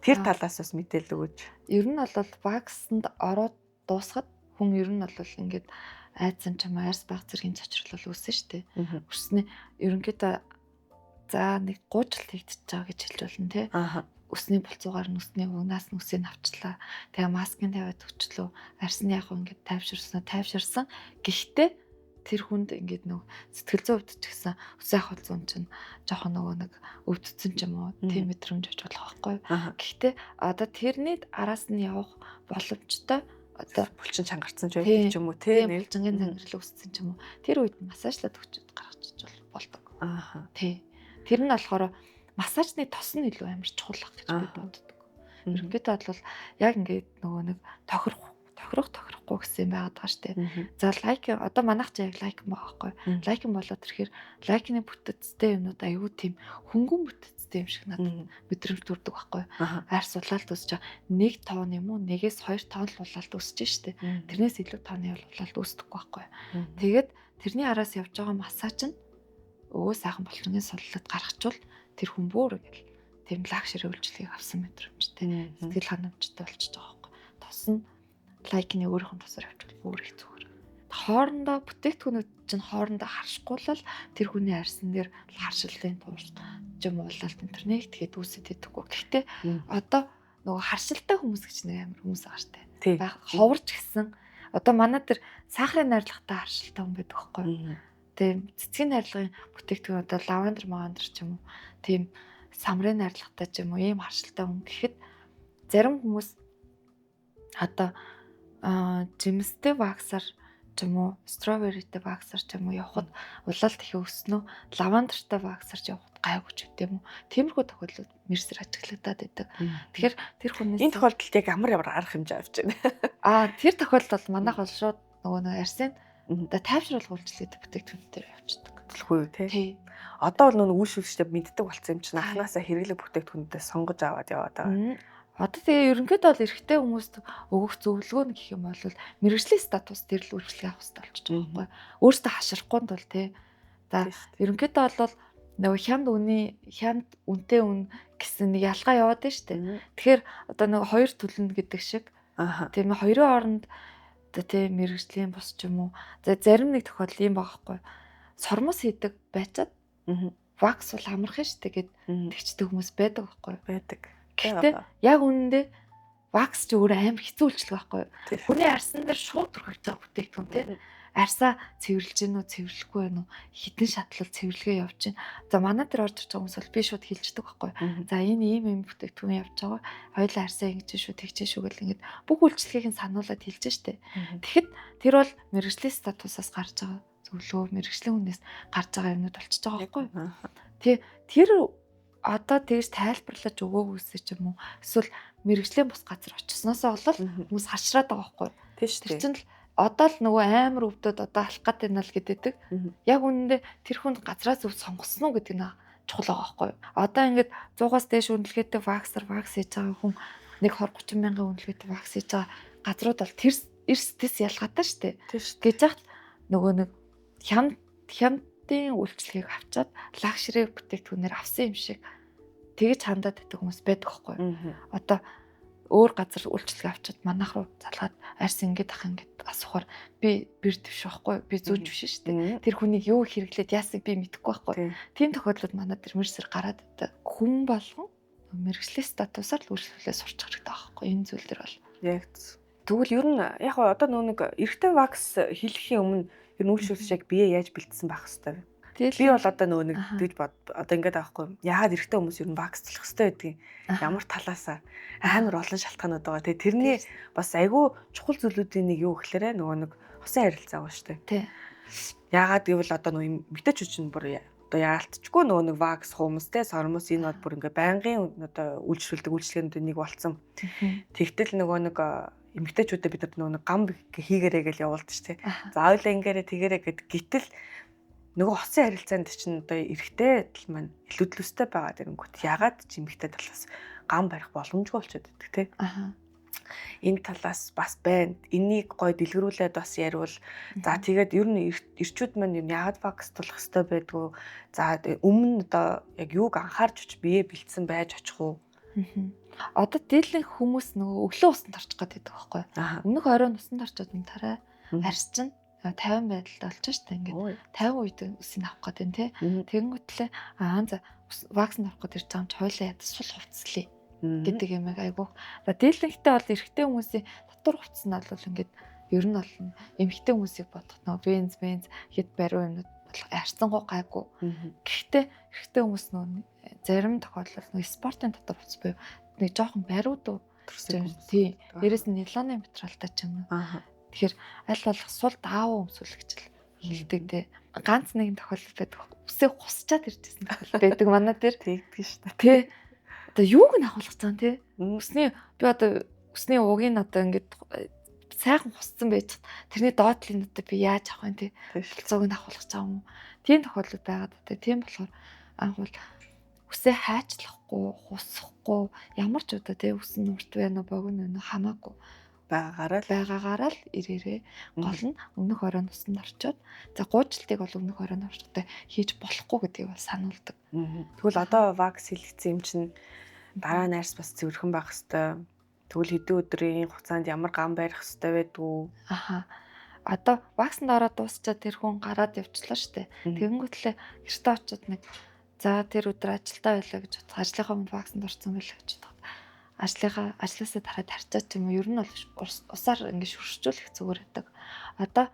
тэр талаас бас мэдээлэл өгөөч. Ер нь бол вакцинд ороод дуусахад хүн ер нь бол ингээд айдсан ч юм арьс баг зэргийн цочрол үүснэ шүү дээ. Үснэ ерөнхийдөө за нэг гуучлалт хийгдэж байгаа гэж хэлж болно те. Өсний булцуугаар нь өсний угнаас нь үсийг авчлаа. Тэгээ маскын тавиад өчлөө. Арьсны яг ингээд тайвширсан. Гэхдээ тэр хүнд ингээд нэг сэтгэл зүйн хувьд ч гэсэн үсээ авах зүүн чинь жоохон нөгөө нэг өвдсөн ч юм уу тийм мэдрэмж очиж болох байхгүй. Гэхдээ одоо тэрний араас нь явах боломжтой одоо булчин чангарцсан ч байдаг ч юм уу тийм булчингийн чангарл үүссэн ч юм уу. Тэр үед массажлаад өгчөд гаргачих болдог. Тий. Тэр нь болохоор массажны тос нь илүү амар чухал ах гэж би боддог. Ерөнхийдөө бол яг ингээд нөгөө нэг тохирох тохирохгүй гэсэн юм байгаад байгаа шүү дээ. За лайк одоо манайх ч яг лайк байгаа байхгүй. Лайк болоод ирэхээр лайкны бүтэцтэй юмнууд аюу тийм хөнгөн бүтэцтэй юм шиг надад мэдрэмж төрдөг байхгүй. Арьс улаалт үүсэж байгаа. 1 тонн юм уу? 1-2 тонн л улаалт үүсэж штэ. Тэрнээс илүү тонны улаалт үүсдэхгүй байхгүй. Тэгээд тэрний араас явж байгаа массаж нь өвөө сайхан булчингийн суллаад гаргачвал тэр хүн бүр ингээл тийм luxury үйлчилгээг авсан мэдрэмжтэй, сэтгэл ханамжтай болчихж байгаа байхгүй. Тос нь лайкны өөрийнх нь тосоор явчихвал бүр их зүгээр. Хоорондоо бүтээгдэхүүнүүд чинь хоорондоо харшихгүй л тэр хүний арьсан дээр харшилтын туурч юм уулалт энэ төр нэг тэгээд үүсэт идэхгүй. Гэхдээ одоо нөгөө харшилтай хүмүүс гэж нэг амар хүмүүс байгаа штэ. Ховорч гисэн. Одоо манай тэр сахарын найрлагатай харшилтай хүн байдаг байхгүй. Тийм цэцгийн найрлагын бүтээгдэхүүн одоо лавандер мавандер ч юм уу тийм самрын найрлагатай ч юм уу ийм харшилтай хүн гэхэд зарим хүмүүс одоо жимстэй ваксаар ч юм уу строберритэй ваксаар ч юм уу явхад улаалт их өснө, лавандертай ваксаар ч явхад гайгүй ч үт юм уу. Тиймэрхүү тохиолдол мэрсэр ажиглагдаад байдаг. Тэгэхээр тэр хүнээс энэ тохиолдолд яг ямар ямар арга хэмжээ авч байна? Тэр тохиолдолд бол манайх бол шууд нөгөө нэг арсын одоо тайвшруулах үйлчилгээтэй бүтээгдэхүүнээр явчихдаг. Төлөхгүй юу те? Одоо бол нөгөө үйлшүүлэгчдээ мэддэг болсон юм чинь анханасаа хэрэглэх бүтээгдэхүүнүүдээ сонгож аваад яваад байгаа. Одоо тэгээ ерөнхийдөө бол эрэгтэй хүмүүст өгөх зөвлөгөө нь гэх юм бол мэргэжлийн статус дээр л үйлчилгээ авах хэрэгтэй болчихж байгаа байхгүй. Өөртөө хашрахгүй тул те. За ерөнхийдөө бол нөгөө хямд үний хямд үнэтэй үн гэсэн нэг ялгаа яваад байна шүү дээ. Тэгэхээр одоо нөгөө хоёр төлнө гэдэг шиг. Тийм ээ, хоёрын хооронд одоо тийм мэргэжлийн бус ч юм уу. За зарим нэг тохиолдол юм байгаа байхгүй. Сормос хийдэг байчаад вакс бол амархан шүү дээ гэд тэгчдэг хүмүүс байдаг байхгүй. Байдаг. Гэхдээ яг үнэндээ вакс ч өөрөө амар хэцүү үйлчлэг байхгүй юу? Хүний арьсан дээр шууд түрхэж байгаа бүтээгдэхүүн тий. Арьсаа цэвэрлж гин үү, цэвэрлэхгүй байна уу? Хитэн шатлал цэвэрлэгээ явж гин. За манай дээр орж ирж байгаа хүмүүс бол би шууд хэлждэг байхгүй юу? За энэ ийм ийм бүтээгдэхүүн явж байгаа. Хоёулаа арьсаа ингэж шүү, тэгж шүү гэл ингэж бүх үйлчлэгийг нь сануулад хэлж штэ. Тэгэхэд тэр бол мэргэжлийн статусаас гарч байгаа зөвлөгөө, мэргэжлийн хүнээс гарч байгаа юмнууд болчихж байгаа байхгүй юу? Тий, тэр одоо тэгж тайлбарлаж өгөөгүйсээ ч юм уу эсвэл мэрэгжлийн бус газар очисноосоо болол хүмүүс хашраад байгаа байхгүй. Тийм шүү. Тэр чинь л одоо л нөгөө амар өвдөд одоо алах гад байна л гэдэг. Яг үнэндээ тэр хүн газраас өв сонгосон уу гэдэг нь чухал байгаа байхгүй. Одоо ингээд 100-аас дээш үнэлгээтэй ваксар вакс хийж байгаа хүн нэг 20 30 мянган үнэлгээтэй вакс хийж байгаа газрууд бол тэр эрс тэс ялгаатай шүү дээ. Гэж яхад нөгөө нэг хямдын үйлчлэгийг авчаад luxury бүтээгдэхүүнээр авсан юм шиг тэгж хандаад байдаг хүмүүс байдаг байхгүй. Одоо өөр газар үйлчлэг авчаад манайх руу залгаад арьс ингэж ах ингэж асуухаар би бэрд биш байхгүй, би зүүж биш шүү дээ. Тэр хүнийг юу хэрэглээд яасыг би мэдэхгүй байхгүй. Тийм тохиолдолд манай тэр мэрсэр гараад байдаг. Хүн болгон мэргэжлийн статусаар л үйлчлэгээ сурчих хэрэгтэй байхгүй. Энэ зүйл дээр бол яг тэгвэл ер нь яг одоо нөө нэг эрэгтэй вакс хийлгэхийн өмнө ер нь үйлчлэгч яг бие яаж бэлдсэн байх хэвээр. Би бол одоо нөгөө нэг тэгж бод одоо ингээд аахгүй. Яагаад эрэгтэй хүмүүс ер нь вакс зулах хэвээр байдгийг ямар талаасаа амар олон шалтгаанууд байгаа. Тэгээ тэрний бас айгүй чухал зүйлүүдийн нэг юу гэхлээрэ нөгөө нэг хосын харилцаа байгаа шүү дээ. Яагаад гэвэл одоо нөгөө эмэгтэйчүүд чинь бүр одоо яалтчгүй нөгөө нэг вакс хумс те сормос энэ бол бүр ингээд байнгын одоо үйлчлүүлдэг үйлчлэгээнүүдийн нэг болцсон. Тэгтэл нөгөө нэг эмэгтэйчүүдэд бид нар нөгөө нэг гам хийгэрэй гэж явуулдаг шүү дээ. За ойлаа ингээрэ тэгэрэ гэд гítэл нөгөө хосын харилцаанд чинь одоо эрэгтэй тал маань илүү төлөвстэй байгаа гэрэнгүүт ягаад ч эмэгтэй талаас гам барих боломжгүй болчиход байдаг тий. Энэ талаас бас байна. Энийг гой дэлгэрүүлээд бас яриул. За тэгээд ер нь эрчүүд маань ер нь ягаад вакс тулах ёстой байдгүй. За өмнө одоо яг юуг анхаарч оч бие бэлдсэн байж очих уу? Одоо дийлэн хүмүүс нөгөө өглөө усанд орчих гээд байдаг байхгүй. Өмнөх оройн усанд орчод нь тарай арьс чинь 50 байдалтай болчих шүү дээ. Ингээд 50 үед үсийг авах гээд байна тий. Тэгэнгүүтлээ аа за ваксанд авах гээд ирж байгаа юм чи хойлоо ядас сул хувцлээ гэдэг юм айгүйх. За дийлэнхтэй бол эрэгтэй хүмүүсийн татвар хувцс нь бол ингээд ер нь бол эмэгтэй хүмүүсийг бодох нөгөө бенз хэд бариу юмнууд бол арцсангуу гайгүй. Гэхдээ эрэгтэй хүмүүс нөгөө зарим тохиолдолд нөгөө спортын татвар хувцс буюу нэг жоохон бариу дуу тий. Дээрээс нь нилоны материалтай ч юм уу. Тэгэхээр аль болох сул даавуу өмсүүлэгч л хэлдэг тий. Ганц нэгэн тохиолдол байдаг. Үсээ хусчаад иржсэн тохиолдол байдаг манай дээр. Тэгдэг шүү дээ. Тий. Одоо юуг нь агуулах цаан тий. Үсний би одоо үсний угийг одоо ингээд сайхан хусцсан байж тэрний доотлын одоо би яаж авах юм тий. Цуг нь агуулах цаа юм уу. Тийм тохиолдол байгаад одоо тийм болохоор анх бол үсээ хайчлахгүй, хусахгүй ямар ч удаа тий үс нь урт байна уу, богино байна уу хамаагүй. Байгаагаараа л ирээрээ. Гол нь өмнөх оройн усанд орчоод, за гуучлалтыг бол өмнөх оройн орчтой хийж болохгүй гэдгийг бол сануулдаг. Тэгвэл одоо вакс хийлгэсэн юм чинь дараа нь арьс бас цэвэрхэн байх хэвээр. Тэгвэл хэдэн өдрийн хугацаанд ямар гам барих хэвээр байдгүй. Аха. Одоо ваксанд ороод дуусчаад тэр хүн гараад явчлаа штэ. Тэгэнгүүтлээ гэртээ очиод нэг за тэр өдөр ажилдаа байлаа гэж бодох. Ажлынхаа өмнө ваксанд орсон байлаа гэж бодох. Ажлаасаа тараад харчаад ч юм уу ер нь бол усаар ингэ шүршжүүлэх зүгээр байдаг. Одоо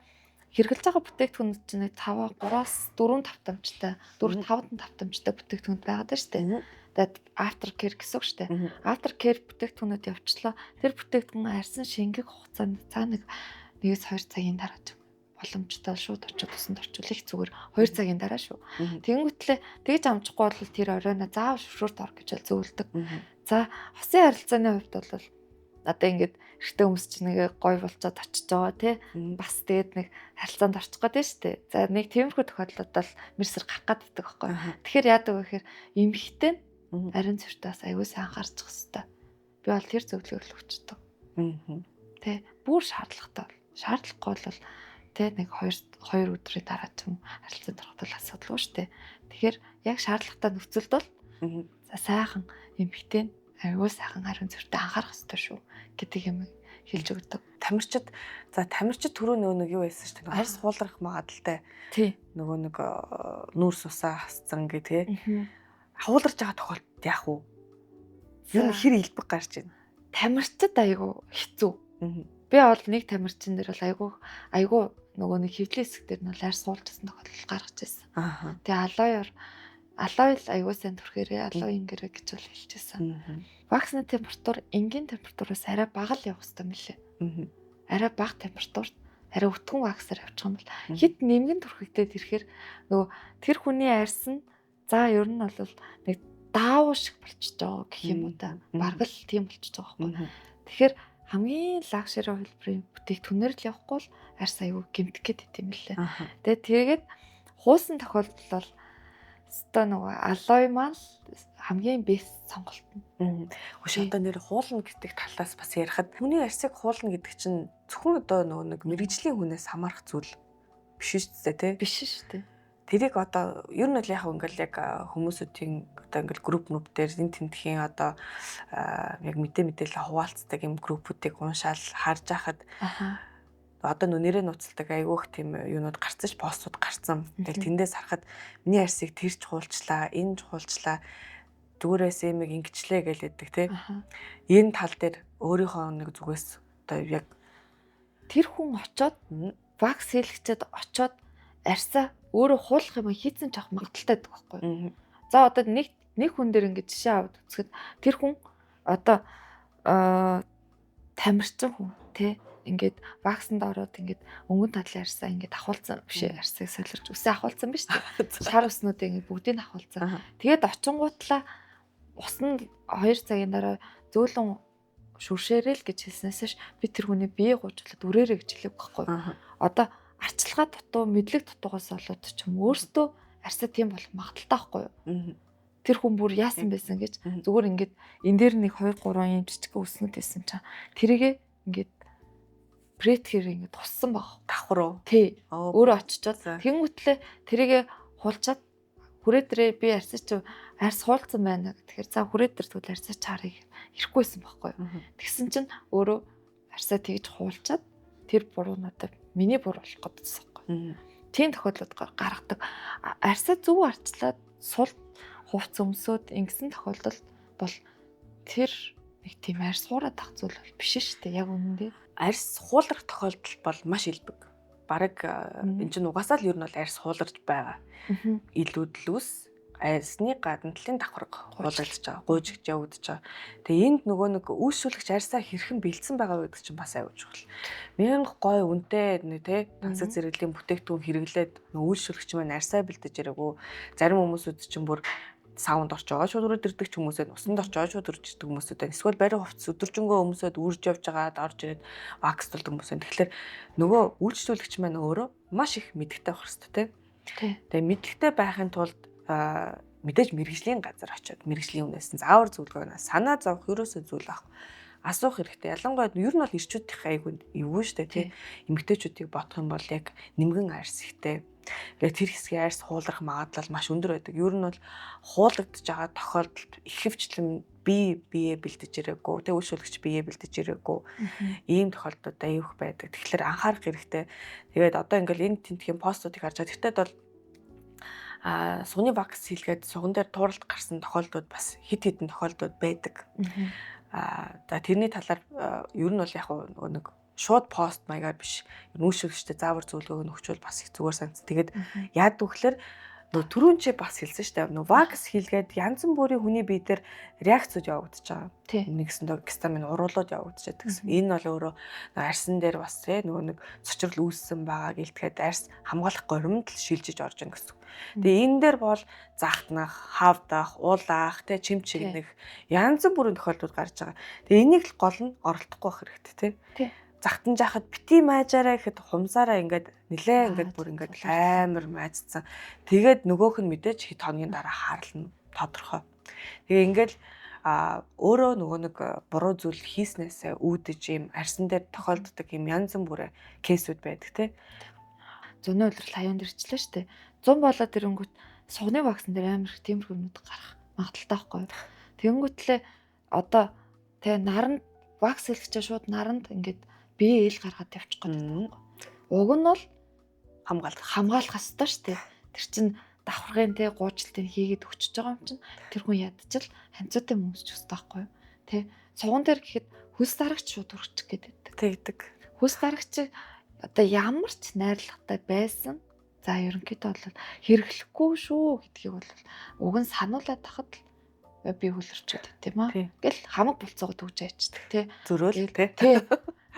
хэрэглэж байгаа бүтээгдэхүүнүүд чинь 5 3-аас 4 тавтамжтай, 4 5 тавтамжтай бүтээгдэхүүнүүд байгаад байна штэ. Тэгээд after care гэсэн үг штэ. After care бүтээгдэхүүнүүд явчлаа. Тэр бүтээгдэхүүн арьсан шингэх хугацаанд цаа нэг 1-2 цагийн дараа ч боломжтой шууд очиод усанд орчуулах зүгээр 2 цагийн дараа шүү. Тэгэнгүүтлээ тэгж амжихгүй бол тэр оройно заавал шүршүүрт ор гэж бол зөвлөдөг. За хосын харилцааны хувьд бол одоо ингээд эрэгтэй хүмүүс чинь нэг гой болцоод очиж байгаа тий. Бас тэгээд нэг харилцаанд орчих гээд шүү дээ. За нэг тиймэрхүү тохиолдлууд бол мэрсэр гарах гээд байдаг байхгүй. Тэгэхээр яадаг вэ гэхээр эмэгтэй ариун цэвэртээ бас аягүй сайн анхаарчих хэвээр. Би бол тэр зөвлөгөөр л өгчдөг. Тэ бүр шаардлагатай бол. Шаардлагагүй бол тэ нэг 2 өдрийн дараа ч юм харилцаанд ороход бол асуудалгүй шүү дээ. Тэгэхээр яг шаардлагатай нөхцөлд бол за сайхан эмэгтэй аягүй сайхан ариун цэвэртээ анхаарах ёстой шүү гэдэг юм хэлж өгдөг. Тамирчид за тамирчид түрүү нөгөө нэг юу байсан шүү дээ. Арьс хуулрах магадлалтай. Тий. Нөгөө нэг нүүрс усаа хасцсан гэ тий. Хууларч байгаа тохиолдолд яах вэ? Юу хэр илбэг гарч байна? Тамирчид аягүй хэцүү. Би бол нэг тамирчин дээр бол аягүй нөгөө нэг хөвлийн хэсэг дээр нь бол арьс суулжсан тохиолдол гаргаж ирсэн. Тэгээ алоё л аягүй сайн түрхээрээ алоё ингэрэ гэж бол хэлчихсэн. Ваксны температур энгийн температураас арай бага л явах хэрэгтэй мөлий. Арай бага температурт арай өтгөн ваксаар явчих юм бол хэд нэмгэн түрхэгдээд ирэхээр нөгөө тэр хүний арьс нь за ер нь бол нэг даавуу шиг болчихж байгаа гэх юм уу та. Бараг л тийм болчихж байгаа байхгүй. Тэгэхээр хамгийн лакшери хувилбарын бүтээгдэхүүнээр л явахгүй бол арьс аягүй гэмтэх гээд байт юм лээ. Тэгээд тэгээд хуусан тохиолдол бол өстой нөгөө алой маань хамгийн бэст сонголт нь. Хөш одоо нэр хуулна гэдэг талаас бас ярихад хүний арьсыг хуулна гэдэг чинь зөвхөн одоо нөгөө нэг мэрэгжлийн хүнээс хамаарах зүйл биш шүү дээ тий. Биш шүү дээ. Тэрийг одоо ер нь л яг ингээл яг хүмүүсүүдийн одоо ингээл групп нүп дээр энэ тентхийн одоо яг мэдээлэл хуваалцдаг юм группүүдийг уншаал харж байхад одоо нөө нэрээ нууцладаг айгүйх тийм юунууд гарцсан ш постууд гарцсан. Тэгэл тэндээс харахад миний арьсыг тэр ч хуулчлаа, энэ ч хуулчлаа, зүгээрээс имийг ингэчлээ гэлээдэг тий. Энэ тал дээр өөрийнхөө нэг зүгээс одоо яг тэр хүн очоод вакс хийлгэчээд очоод арьсаа өөрөө хуулах юм хийцэн ч авах магадaltaй байдаг байхгүй. За одоо нэг хүн дээр ингэж жишээ аваад үзэхэд тэр хүн одоо тамирчин хүн тий ингээд ваксанд ороод ингээд өнгөн тадлын арьсаа ингээд ахуулсан биш арьсыг солирч үсээ ахуулсан биш үү? Шар үснүүдээ ингээд бүгдийг нь ахуулсан. Тэгээд очингуутлаа ус нь 2 цагийн дараа зөөлөн шүршээрэй л гэж хэлснээс би тэр хүний бие гуйжуулаад үрээрэй гэж хэлээг байхгүй. Одоо арчилгаа дутуу, мэдлэг дутуугаас болоод ч юм өөртөө арьсаа тийм болох магадaltaй байхгүй юу? Тэр хүн бүр яасан байсан гэж зүгээр ингээд энэ дээр нэг 2 3 юм жижиг үснүүд байсан чинь тэрийгэ ингээд претгэр ингээд туссан баг. Давхар уу? Тий. Өөрөө очичоод тэнгуүтлээ тэрийгэ хулчаад хүрээ дээрээ би арьсаа чи арьс хуулцсан байна гэхээр за хүрээ дээр тэгвэл арьсаа чарыг ирэхгүйсэн байхгүй юу? Тэгсэн чинь өөрөө арьсаа тэгж хуулчаад тэр буруу надад миний буруу болох гэдсэн байхгүй. Тийм тохиолдлууд гаргадаг. Арьсаа зөв арчлаад сул хувц өмсөөд ингэсэн тохиолдолд бол тэр нэг тийм арьс хуураад ах зүйл бол биш шүү дээ. Яг үнэндээ. Арьс хуулрах тохиолдол бол маш илбэг. Бараг энэ чинь угаасаа л ер нь бол арьс хууларч байгаа. Илүүдлүүс арьсны гадна талын давхарга хуулагдаж байгаа, гуйжигч явагдаж байгаа. Тэгээ энд нөгөө нэг үйлчлүүлэгч арьсаа хэрхэн бэлдсэн байгаа вэ гэдэг чинь бас аюул чухал. Мянга гой үнэтэй нэ тэ тансаг зэрэглэлийн бүтээгдэхүүн хэрэглээд нөгөө үйлчлүүлэгч маань арьсаа бэлдэж яриаггүй. Зарим хүмүүсүүд чинь бүр саунд орч байгаа шууд үрээд ирдэг ч хүмүүсээ усанд орч байгаа шууд үрж ирдэг хүмүүсүүд байна. Эсвэл барин хувцас өдөржингөө хүмүүсүүд үрж явж байгаад орж ирээд ваксдуулдаг хүмүүс байна. Тэгэхээр нөгөө үйлчлүүлэгч маань өөрөө маш их мэдлэгтэй байх хэрэгтэй тий. Тэгээ мэдлэгтэй байхын тулд мэдээж мэрэгжлийн газар очиод мэрэгжлийн үнээс нь заавар зөвлөгөө санаа зовх ерөөсөө зүйл авах Асуух хэрэгтэй. Ялангуяа ер нь бол эрчүүдийнх айгүй эвгүй шүү дээ, тий. Эмэгтэйчүүдийг бодох юм бол яг нэмгэн арьс ихтэй. Тэгээд тэр хэсгийн арьс хуулрах магадлал маш өндөр байдаг. Ер нь бол хуулагдаж байгаа тохиолдолд ихэвчлэн бие бэлдэж ирээгүй, тэг үйлчлүүлэгч бие бэлдэж ирээгүй ийм тохиолдлууд аюух байдаг. Тэгэхээр анхаарах хэрэгтэй. Тэгээд одоо ингээл энэ тентхийн постуудыг харж байгаа. Тэгтээд бол сугны вакс хийлгээд суган дээр тууралт гарсан тохиолдлууд бас хэд хэдэн тохиолдлууд байдаг. За тэрний талаар ер нь бол яг нөгөө нэг шууд пост маягаар биш, үйлчлүүлэгчтэй заавар зөвлөгөөг нь өгчвөл бас их зүгээр санагдсан. Тэгээд яадаг вэ гэхээр нөгөө түрүүн чи бас хэлсэн шүү дээ. Нөгөө вакс хийлгээд янз бүрийн хүний бие дээр реакцууд явагдаж байгаа. Нэгсэндээ гистамин уруулууд явагдаж байдаг гэсэн. Энэ бол өөрөө арьсан дээр бас тий нөгөө нэг цочрол үүссэн байгаа гэлтгэхэд арьс хамгаалах горимд л шилжиж орж ийн гэсэн. Тэгээ энэ дээр бол захтнах, хавдах, уулаах, тий чим чигнэх янз бүрийн тохиолдлууд гарч байгаа. Тэгээ энийг л гол нь оролдохгүй байх хэрэгтэй тий. Захтан жахад бити маажаараа гэхэд хумсаараа ингээд нилээ ингээд бүр ингээд амар маажцсан. Тэгээд нөгөөх нь мэдээж хэд хоногийн дараа хаарлна тодорхой. Тэгээ ингээд өөрөө нөгөө нэг буруу зүйл хийснээсээ үүдэж ийм арьсан дээр тохиолддог ийм янз бүрийн кейсүүд байдаг тий. Зуны улирал хаяанд ирчлээ штэ. 100 болоод ирэнгүүт сугны вакцин дээр амар их тиймэрхүү юмнууд гарах магадлалтай байхгүй. Тэгэнгүүтлээ одоо тэгээ наранд вакс хэлчихээ шууд наранд ингээд бие ил гаргаад явчих гээд байдаг байхгүй. Уг нь бол хамгаалах ёстой шүү дээ. Тэр чинь давхаргын тэ гуучлтыг хийгээд өгчөж байгаа юм чинь тэр хүн ядчил ханцуутай өмсч өстэй байхгүй юу? Тэ суган дээр гэхэд хөлс дарагч шууд өргөчих гээд байдаг. Тэгдэг. Хөлс дарагч одоо ямар ч найрлагатай байсан за ерөнхийдөө бол хэрэглэхгүй шүү гэдгийг бол уг нь сануулад тахад л би хөлөрчөөд тийм аа. Ингээл хамаг болцоогоо төгж айчдаг тий. Зөрөөл тий.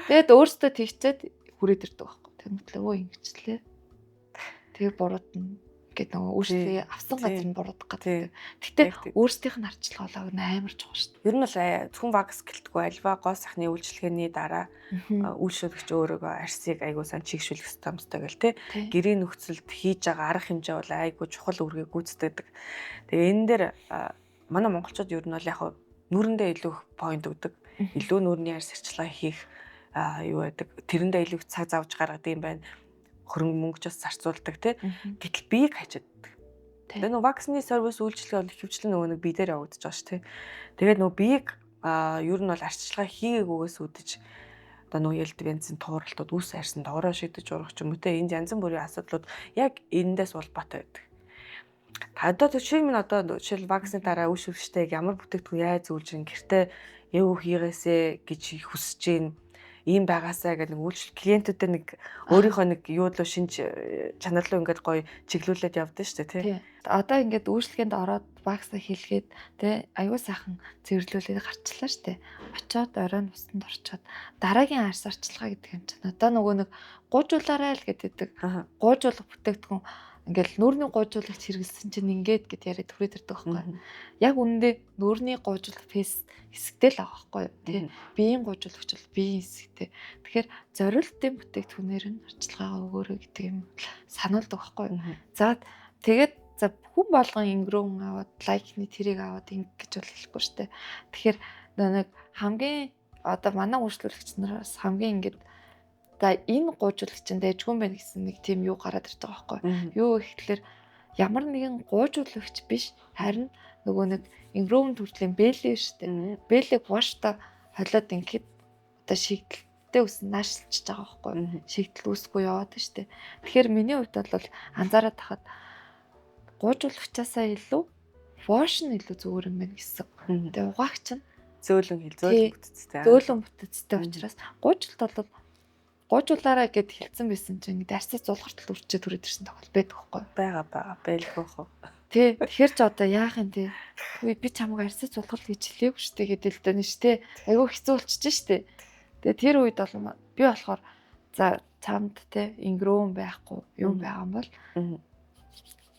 Тэгээд өөртөө тэгчээд хүрээд ирдэг байхгүй. Тэгмэтлээ өө ингэчлээ. Тэгээ бурууд нь ингээд нөгөө өөрсдөө авсан газар нь буруудах гэдэг. Гэтэ өөрсдийнх нь арчилгаа болоо амар чухал шүү дээ. Ер нь бол зөвхөн вакс гэлтгүй альва гоо сайхны үйлчилгээний дараа үйлчлүүлэгч өөрөөгөө арсыг айгуу сайн чигшүүлэх ёстой гэл те. Гэрийн нөхцөлд хийж байгаа арга хэмжээ бол айгуу чухал үүргийг гүйцэтгэдэг. Тэгээ энэ дээр манай монголчууд ер нь бол яг нүрэндээ илүү их point өгдөг. Илүү нүрний арс арчилгаа хийх юу байдаг. Тэрэндээ илүү их цаг завж гаргадаг юм байна. Хөрөнгө мөнгө ч бас зарцуулдаг тий. Гэтэл биеийг хажиддаг. Тэгээ нөгөө вакцины сервис үйлчилгээ бол ихэвчлэн нөгөө нэг бие дээр явагдаж байгаа ш тий. Тэгээд нөгөө биеийг ер нь бол арчилгаа хийгээгүйгээс үүдэж одоо нөгөө ялд бензин тууралтууд үс арьсан доороо шидэж урах ч юм уу тий. Энд янз бүрийн асуудлууд яг эндээс улбаатай байдаг. Одоо жишээ минь одоо жишээл вакцины дараа үйлчлэгчтэйг ямар бүтээгдэхүүн яаж зөвлөж ин гэртээ юу хийгээсэ гэж хүсэж гин ийм байгаасаа гэдэг нэг үйлчлэл клиентүүдэд нэг өөрийнхөө нэг юу л шинж чанар руу ингээд гоё чиглүүлээд явдсан шүү дээ тий. Одоо ингээд үйлчлэгээнд ороод вакцина хийлгээд тий аюу сайхан цэвэрлүүлээд гарчлаа шүү дээ. Очоод оройн усанд орчоод дараагийн арьс арчилгаа гэдэг юм чинь одоо нөгөө нэг гуйжуулаарай л гэдэг. Гуйжуулах бүтээгдэхүүн ингээл нүүрний гуйжуулагч хэрэгэлсэн чинь ингээд гэд яриад түрээд ирдэг байхгүй. Яг үнэндээ нүүрний гуйжуулах фейс хэсэгтэй л байгаа байхгүй тий. Биеийн гуйжуулагч бол биеийн хэсэгтэй. Тэгэхээр зориултын бүтээгдэхүүнээр нь арчилгаагаа өгөөрэй гэдэг юм сануулдаг байхгүй. За тэгээд за хүн болгон ингэрүүн аваад лайкны тэрийг аваад ингэ гэж бол хэлэхгүй шүү дээ. Тэгэхээр нэг хамгийн одоо манай үйлчлүүлэгч нараас хамгийн ингээд за энэ гуйжуулагч нь дайжгүй юм байна гэсэн нэг тийм юу гараад ирж байгаа байхгүй. Юу гэхэлэр ямар нэгэн гуйжуулагч биш харин нөгөө нэг ингрүүм төрлийн бэлээ шүү дээ. Бэлэг вашта холиод ингээд одоо шигдэлтэй үсэн наашлж байгаа байхгүй. Шигдэл үүсэхгүй яваад шүү дээ. Тэгэхээр миний хувьд бол анзаараад тахад гуйжуулагчаасаа илүү вош нь илүү зүгээр юм байна гэсэн. Тэгээ угаагч нь зөөлөн хэл зөөлөн бүтцтэй. Зөөлөн бүтцтэй учраас гуйжуулалт бол гуйжуулаарай гэд хэлсэн байсан чинь ингээд арьсаа зулгартал үрчээ түрээд ирсэн тохиол байдаг байхгүй. Байгаа байлгүй хөө. Тий. Тэгэхээр ч одоо яах юм те. Үгүй би чамайг арьсаа зулгал гэж хэлээгүй шүү дээ гэдэл л дэнэ шүү те. Айгүй хэцүү болчихж шүү дээ. Тэгээ тэр үед бол би болохоор за чамд те ингрүүн байхгүй юм байгаа юм бол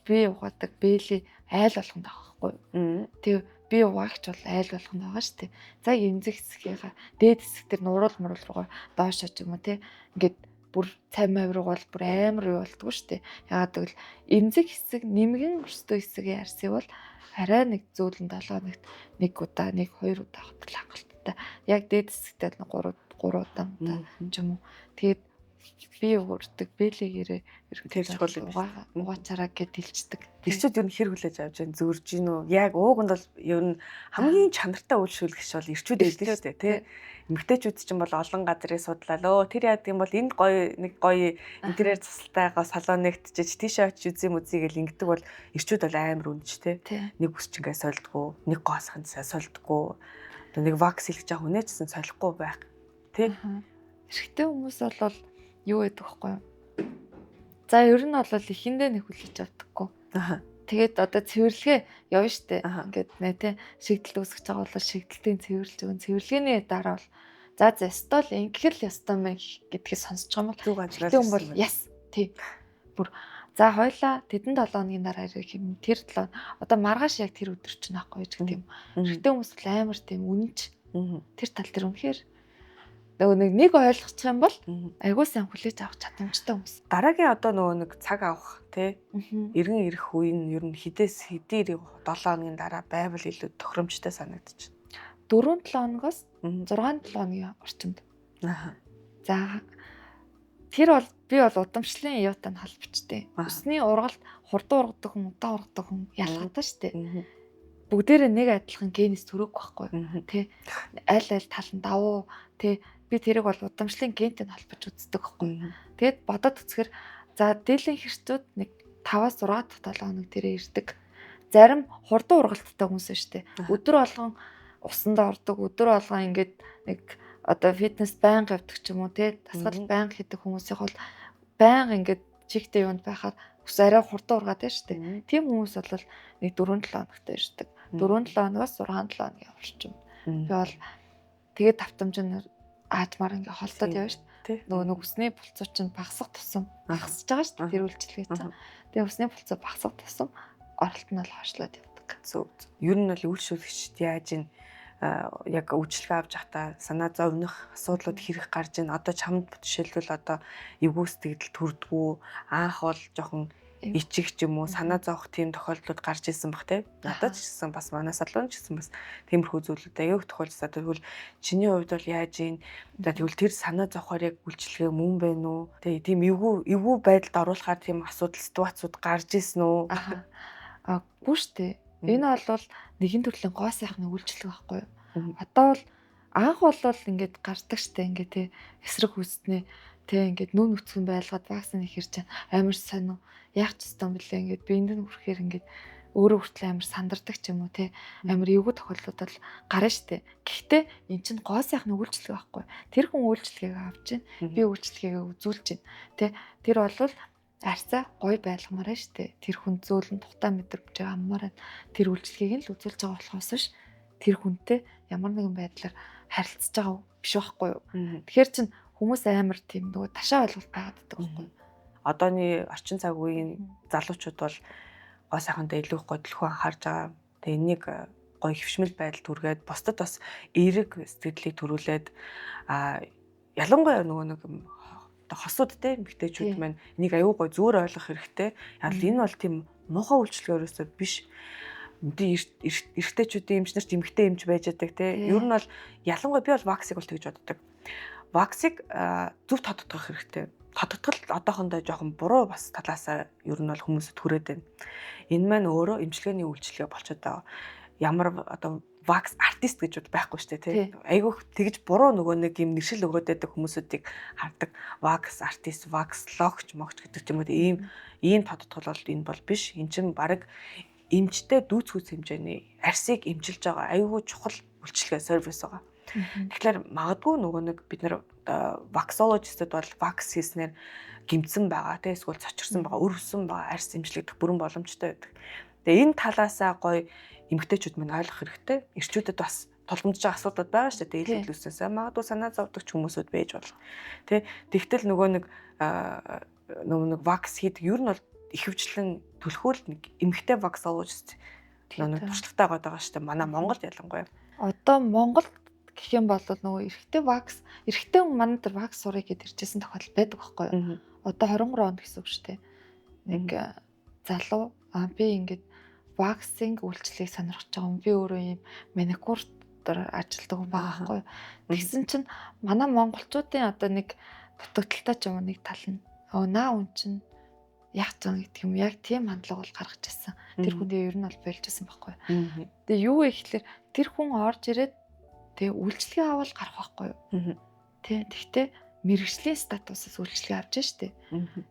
би угаадаг бэлий айл болгонд байгаа байхгүй. Тэгээ би угаагч бол айл болгонд байгаа шүү дээ. За эмзэг хэсгийнхаа дээд хэсэг дээр нуруул муруул руугаа доошоо ч юм уу те ингээд бүр цай мав руу бол бүр амар юу болдгоо шүү дээ. Ягаад гэвэл эмзэг хэсэг нэмгэн өрсдөө хэсгийн арсыг бол арай нэг зөөлөн 7 хоногт нэг удаа, нэг хоёр удаа хотол хангалттай. оролттой. Яг дээд хэсэгтээ 3 удаа ч юм уу. Тэгээд би өгөрдөг бэлэгээрээ тэр чухал юм байна. Угаачаараа гэд хэлцдэг. Ирчүүд ер нь хэр хүлээж авч байна? Зөрж гин үү? Яг ууг нь бол ер нь хамгийн чанартай үйлшүүлэгч бол ирчүүд байдаг шүү дээ, тий. Эмэгтэйчүүд чинь бол олон газрыг судлаа лөө. Тэр яадаг юм бол энд гоё нэг гоё интерьер засалтайгаа салон нэгтжиж тийшээ очиж үзье мүзье гэл ингэдэг бол ирчүүд бол амар үнэж тий. Нэг үсчингээ сольдгоо, нэг гоосхон сольдгоо. Одоо нэг вакс хэлж байгаа хүнээ ч гэсэн солихгүй байх тий. Эрэгтэй хүмүүс бол юу гэдэг вэ юу? За ер нь бол эхэндээ нэг хүлээж авдаггүй. Тэгээд одоо цэвэрлэгээ явна штэ. Ингээд нэ тэ шигдэлт үүсгэж байгаа бол шигдэлтийн цэвэрлж өгөн. Цэвэрлэгээний дараа бол за ёстой л ингэх л ёстой мэн гэдгийг сонсож байгаа юм бол зүг ажиллаж хүн бол яс тий. Бүр за хоёлаа тэдэн 7 хоногийн дараа ирэх юм. Тэр 7 одоо маргааш яг тэр өдөр чинь аахгүй гэж гэдэг юм. Эрэгтэй хүмүүс бол амар тийм үнэнч. Тэр тал дээр үнэхээр нөгөө нэг ойлгочих юм бол айгуу сайн хүлээж авах чадамжтай хүмүүс. Дараагийн одоо нөгөө нэг цаг авах тий эргэн ирэх үе нь ер нь хідээс хэдий 7 хоногийн дараа байвал илүү тохиромжтой санагдчих. 4-7 хоногоос 6-7 хоногийн орчимд. За тэр бол би бол удамшлын юутай нь холбочтой. Усны ургалт хурдан ургадаг хүн, удаан ургадаг хүн ялгаатай шүү дээ. Бүгдээрээ нэг адилхан генээс төрөөгүй байхгүй тий. Аль аль тал нь давуу тий. Би тэрийг бол удамшлын гентэй холбож үздэг байхгүй. Тэгээд бодоод үзэхэр за дийлэн хэрчүүд нэг 5-аас 6 дахь 7 хоног дээрээ ирдэг. Зарим хурдан ургалттай хүмүүс шүү дээ. Өдөр болгон усанд ордог, өдөр болгон ингээд нэг одоо фитнес байнга явдаг ч юм уу тий. Дасгал байнга хийдэг хүмүүсийн бол байнга ингээд чигтэй юунд байхаар ус арай хурдан ургаад байна шүү дээ. Тийм хүмүүс бол нэг 4-7 хоногт ирдэг. 4-7 хоногоос 6-7 хоногийн орчим. Би бол тэгээд давтамж нь аажмаар ингээ холдоод явна шүү дээ. Нөгөө нэг усны булцуу чинь багасах тусам багасж байгаа шүү дээ. Тэр үйлчилгээ чинь. Тэгээ усны булцуу багасах тусам оролт нь бол хойшлоод явдаг. Зөв. Ер нь бол үйлчлүүлэгчд яаж ин яг үйлчилгээ авч байхдаа санаа зовнох асуудлууд хэрэг гарч ийн. Одоо чамд жишээлбэл одоо эвгүй сэтгэл төрдгүү, анх бол жоохон ичих ч юм уу санаа зовох тийм тохиолдлууд гарч исэн бах те. Надад ч гэсэн бас манай салон ч гэсэн бас тиймэрхүү зүйлүүд аяг тохиолдсон. Тэгвэл чиний хувьд бол яаж ийн? За тэгвэл тэр санаа зовхоор яг үйлчилгээ мөн байна уу? Тэгээ тийм эвгүй байдалд оруулахаар тийм асуудал ситуацууд гарч исэн үү? Аа үгүй шүү дээ. Энэ бол нэгэн төрлийн гоо сайхны үйлчилгээ байхгүй юу? Одоо бол анх бол ингээд гардаг штэ ингээд те эсрэг хүснээ те ингээд нүн нүцгэн байлгаад вакцины хэрч амар сонио яах ч ёстой юм бэлээ ингээд биенд нь хүрэхээр ингээд өөрөө хүртэл амар сандардаг ч юм уу те амар эвгүй тохиолдлууд бол гарна штэ. Гэхдээ эн чинь гоо сайхны үйлчилгээ байхгүй. Тэр хүн үйлчилгээг авч чинь би үйлчилгээгээ үзүүлж чинь те тэр бол арьсаа гоё байлгамаар байна штэ. Тэр хүн зөөлөн тухтай мэдрэмжээ аммаар байна. Тэр үйлчилгээг нь л үзүүлж байгаа болохоос биш тэр хүнтэй ямар нэгэн байдлаар харилцаж байгаа биш байхгүй юу. Тэгэхээр чин хүмүүс амар тийм нөгөө ташаа ойлголт байгаад байдаг байхгүй юу. Одооны орчин цаг үеийн залуучууд бол гоо сайхандаа илүү их годлохоо анхаарч байгаа. Тэгээ энийг гоё хөвшмөл байдал түргээд бусдад бас эерэг сэтгэлийг төрүүлээд ялангуяа нөгөө нэг хосууд те эмэгтэйчүүд маань энийг аюу гой зүгээр ойлгох хэрэгтэй. Яг л энэ бол тийм муухай үйлчлэг ерөөсөө биш. Эрэгтэйчүүдийн эмч нар ч эмэгтэй эмч байж байдаг те. Ер нь бол ялангуяа би бол ваксыг бол тэгж боддог. Ваксыг зөв тодтогох хэрэгтэй. Тодтогол одоохондоо жоохон буруу бас талаасаа ер нь бол хүмүүсд хүрээд байна. Энэ маань өөрөө эмчилгээний үйлчилгээ болчиход байгаа. Ямар одоо вакс артист гэж байхгүй шүү дээ тий. Айгүйх тэгж буруу нөгөө нэг юм нэршил өгөөд байдаг хүмүүсүүдийг хардаг. Вакс артист, вакс логч, могч гэдэг ч юм уу ийм тодтгол бол энэ бол биш. Эн чинь баг эмчтэй дүүцхүүц хэмжээний арсыг эмчилж байгаа айгүй чухал үйлчилгээ сервис байгаа. Тэгэхээр магадгүй нөгөө нэг бид нар ваксологистууд бол вакс хийснээр гимцэн байгаа тий эсвэл цочирсан байгаа, өрөвсөн байгаа арс эмчлэгдэх бүрэн боломжтой байдаг. Тэгээ энэ талаасаа гоё эмэгтэйчүүд мань ойлгох хэрэгтэй. Эрчүүдэд бас тулгамдж байгаа асуудлууд байгаа шүү дээ. Дээл хөдлөөсөө магадгүй санаа зовдөг ч хүмүүсүүд байж болно. Тэ тэгтэл нөгөө нэг вакс хийдэг ер нь бол ихэвчлэн түлхүүл нэг эмэгтэй ваксологист нөгөө туршлагатай байгаа шүү дээ. Манай Монголд ялангуяа. Одоо Монголд гэх юм бол нөгөө эрэгтэй вакс, эрэгтэй хүн манай дээр вакс сурыг гэдээ иржсэн тохиолдол байдаг байхгүй юу? Одоо 23 онд гэсэн үг шүү дээ. Нэг залуу би ингээд ваксинг үйлчлэгийг сонирхож байгаа юм. Би өөрөө ийм маникюр дотор ажилладаг хүн байгаа байхгүй юу. Тэгсэн чинь манай монголчуудын одоо нэг дутагдaltaй ч юм уу нэг тал нь наа үн чинь яг зэн гэдэг юм, яг тийм хандлага бол гаргаж ирсэн. Тэр хүндээ ер нь бол болж исэн байхгүй юу. Тэгээ юу вэ гэхэлэр тэр хүн орж ирээд тэгээ үйлчлэгээ авал гарах байхгүй юу. Тэ, тэгтээ мэрэгжлийн статусаас үйлчлэгээ авч штэ.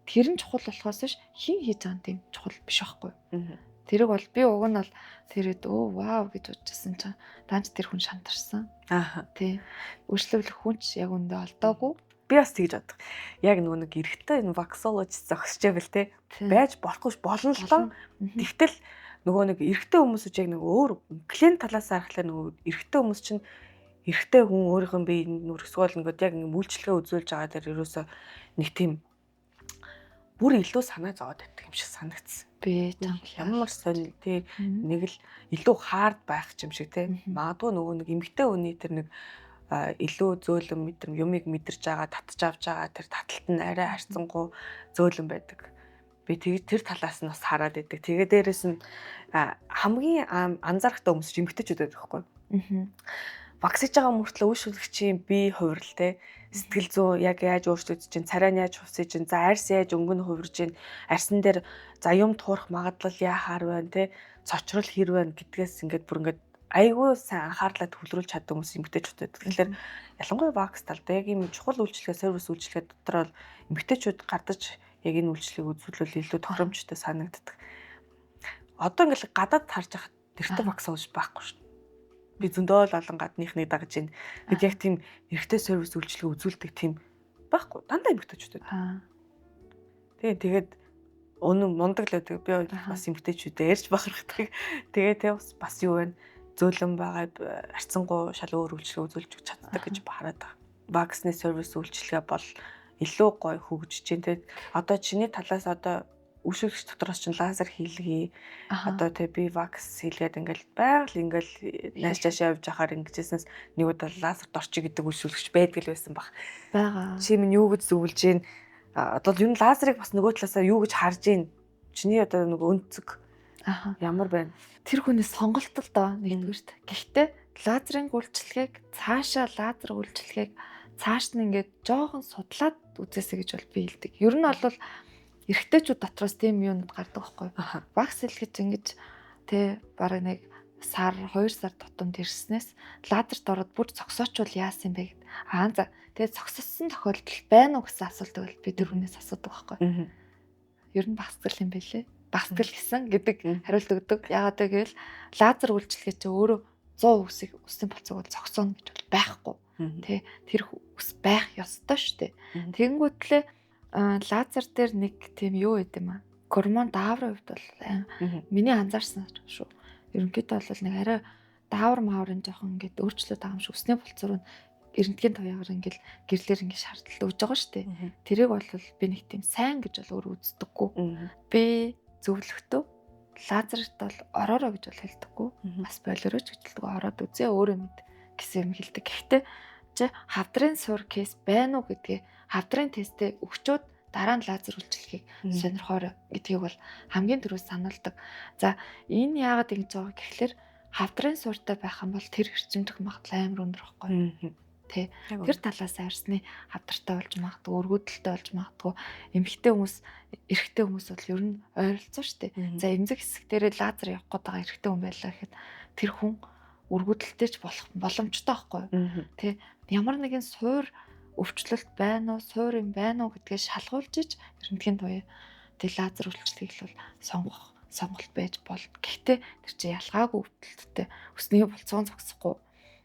Тэр нь чухал болохоос биш хин хийж байгаа юм тийм чухал биш байхгүй юу. Тэрэг бол би уг нь бол тэрэд өө вау гэж бодчихсон чинь даанч тэр хүн шантарсан. Аа. Тий. Үйлчлүүлэх хүн ч яг үндэ олдоогүй. Би бас тэгж боддог. Яг нөгөө нэг эрэгтэй энэ ваксологч зогсож байвал те байж болохгүй болно л доо. Тэгтэл нөгөө нэг эрэгтэй хүмүүс ч яг нэг өөр клиент талаас харахлаа нөгөө эрэгтэй хүмүүс чинь эрэгтэй хүн өөрийнх нь бие нүрсгөөл ингээд яг ингээд үйлчлэгээ үзүүлж байгаа дээр ерөөсөө нэг тийм бүр илүү санаа зовоод байдаг юм шиг санагдсан. Би ямар сонь тий нэг л илүү хаард байх юм шиг тий. Магадгүй нөгөө нэг эмэгтэй хүний тэр нэг илүү зөөлөн мэдрэм юмыг мэдэрч байгаа, татж авч байгаа тэр таталт нь арай харьцангуй зөөлөн байдаг. Би тэр талаас нь бас хараад байдаг. Тэгээ дээрэс нь хамгийн анзаарахтай хүмүүс эмэгтэйчүүд байдаг байхгүй юу? Вакцинж байгаа мөртлөө үйлчлэгчийн бие хувирал те сэтгэл зүйн яг яаж өөрчлөгдөж чинь, царай нь яаж хувьсаж чинь, за арьс яаж өнгө нь хувирж чинь, арьсан дээр за юм туурах магадлал яахаар байна те, цочрол хэр байна гэдгээс ингээд бүр ингээд айгүй сайн анхаарлаа төвлөрүүлж чаддаг хүмүүс эмэгтэйчүүд байдаг. Тэгэхээр ялангуяа вакс талд яг ийм чухал үйлчлэгээ, сервис үйлчлэгээ дотор бол эмэгтэйчүүд гардаж яг энэ үйлчлэгийг үзүүлвэл илүү тохиромжтой санагддаг. Одоо ингээд гадаад харж байхад эрэгтэй вакс ууж байхгүй шүү. Би зөндөө л олон гадныхныг дагаж байна. Тэгэд яг тийм эрэгтэй сервис үйлчлэгээ үзүүлдэг тийм байхгүй. Дандаа эмэгтэйчүүд. Тийм, тэгээд үнэн мундаг л байдаг. Би бас эмэгтэйчүүдээ ярьж бахархдаг. Тэгээ тэ бас юу вэ? Зөөлөн байгаа, харьцангуй шал өөр үйлчлэгээ үзүүлж чаддаг гэж хараад байгаа. Ваксны сервис үйлчлэгээ бол илүү гоё хөгжиж байна. Тэгээд одоо чиний талаас одоо үйлчлэгч дотроос чинь лазер хийлгэе. Одоо тэ би вакс хийлгээд ингээл байгаль ингээл нааш цаашаа явж байхаар ингэжсэнээс нэг удаа лазерт орчих гэдэг үйлчлэгч байдаг л байсан баг. Байгаа. Чи минь юу гэж зөвлөж гин? Одоо юу лазерыг бас нөгөө талаасаа юу гэж харж гин? Чиний одоо нөгөө өнцөг ямар байна? Тэр хүний сонголт л доо нэгдүгüрт. Гэхдээ лазерын үйлчлэгийг цаашаа лазер үйлчлэгийг цааш нь ингээд жоохон судлаад үзээсэй гэж бол би хэлдэг. Ер нь бол эрэгтэйчүүд дотроос тийм юунууд гардаг байхгүй юу? Вакс хэлгэж ингэж тэ бараг нэг сар 2 сар тутамд ирснээс лазерт ороод бүр зогсоочвол яасан юм бэ гэд. Аа за тэгээд зогсосон тохиолдол байна уу гэсэн асуултыг бол би тэр хүнээс асуудаг байхгүй юу? Ер нь багцгал юм бэлээ. Багцгал гэсэн гэдэг хариулт өгдөг. Яагаад гэвэл лазер үйлчлэгээ чи өөрөө 100 үсийг үсний болцоог бол зогсооно гэж бол байхгүй. Тэ тэр үс байх ёстой шүү дээ. Тэгэнгүүтлээ лазер дээр нэг тийм юу байд юм аа. Гормон дааврын хувьд бол миний анзаарсан шүү. Ерөнхийдөө бол нэг арай даавар мааврын жоохон ингээд өөрчлөлт байгаа юм шиг үсний болцоор нь эрентгийн туяагаар ингээд гэрлэр ингээд шаардлагатай өгж байгаа шүү дээ. Тэрийг бол би нэг тийм сайн гэж бол өөр үздэггүй. Би зөвлөхдөө лазерт бол ороорой гэж бол хэлдэггүй. Бас болоорой ч гэж хэлдэг. Ороод үзээ өөрөө мэд гэсэн юм хэлдэг. Гэхдээ чи хавдрын сур кейс байна уу гэдгээ хавдрын тестээ өгчөөд дараа нь лазер үйлчлэгийг сонирхоорой гэдгийг бол хамгийн түрүү сануулдаг. За энэ яагаад ингэж байгаа гэхлээр хавдрын суртай байх юм бол тэр эрчимдэх магадлал амар өндөр байхгүй юу? Тэ. Тэр талаас арьсны хавдартай болж магадгүй, өргөдөлтэй болж магадгүй. Эмэгтэй хүмүүс, эрэгтэй хүмүүс бол ер нь ойролцоо шүү дээ. За эмзэг хэсэг дээрээ лазер явах гээд байгаа эрэгтэй хүн байлаа гэхэд тэр хүн өргөдөлтэй ч болох боломжтой байхгүй юу? Тэ. Ямар нэгэн суур өвчлөлт байна уу, суур юм байна уу гэдгээ шалгуулж ич эрентгийн туяа тэг лазер үйлчлэгийг л сонгох сонголт байж бол. Гэхдээ тэр чинь ялгаагүй өвдөлттэй өсний болцоон зогсохгүй.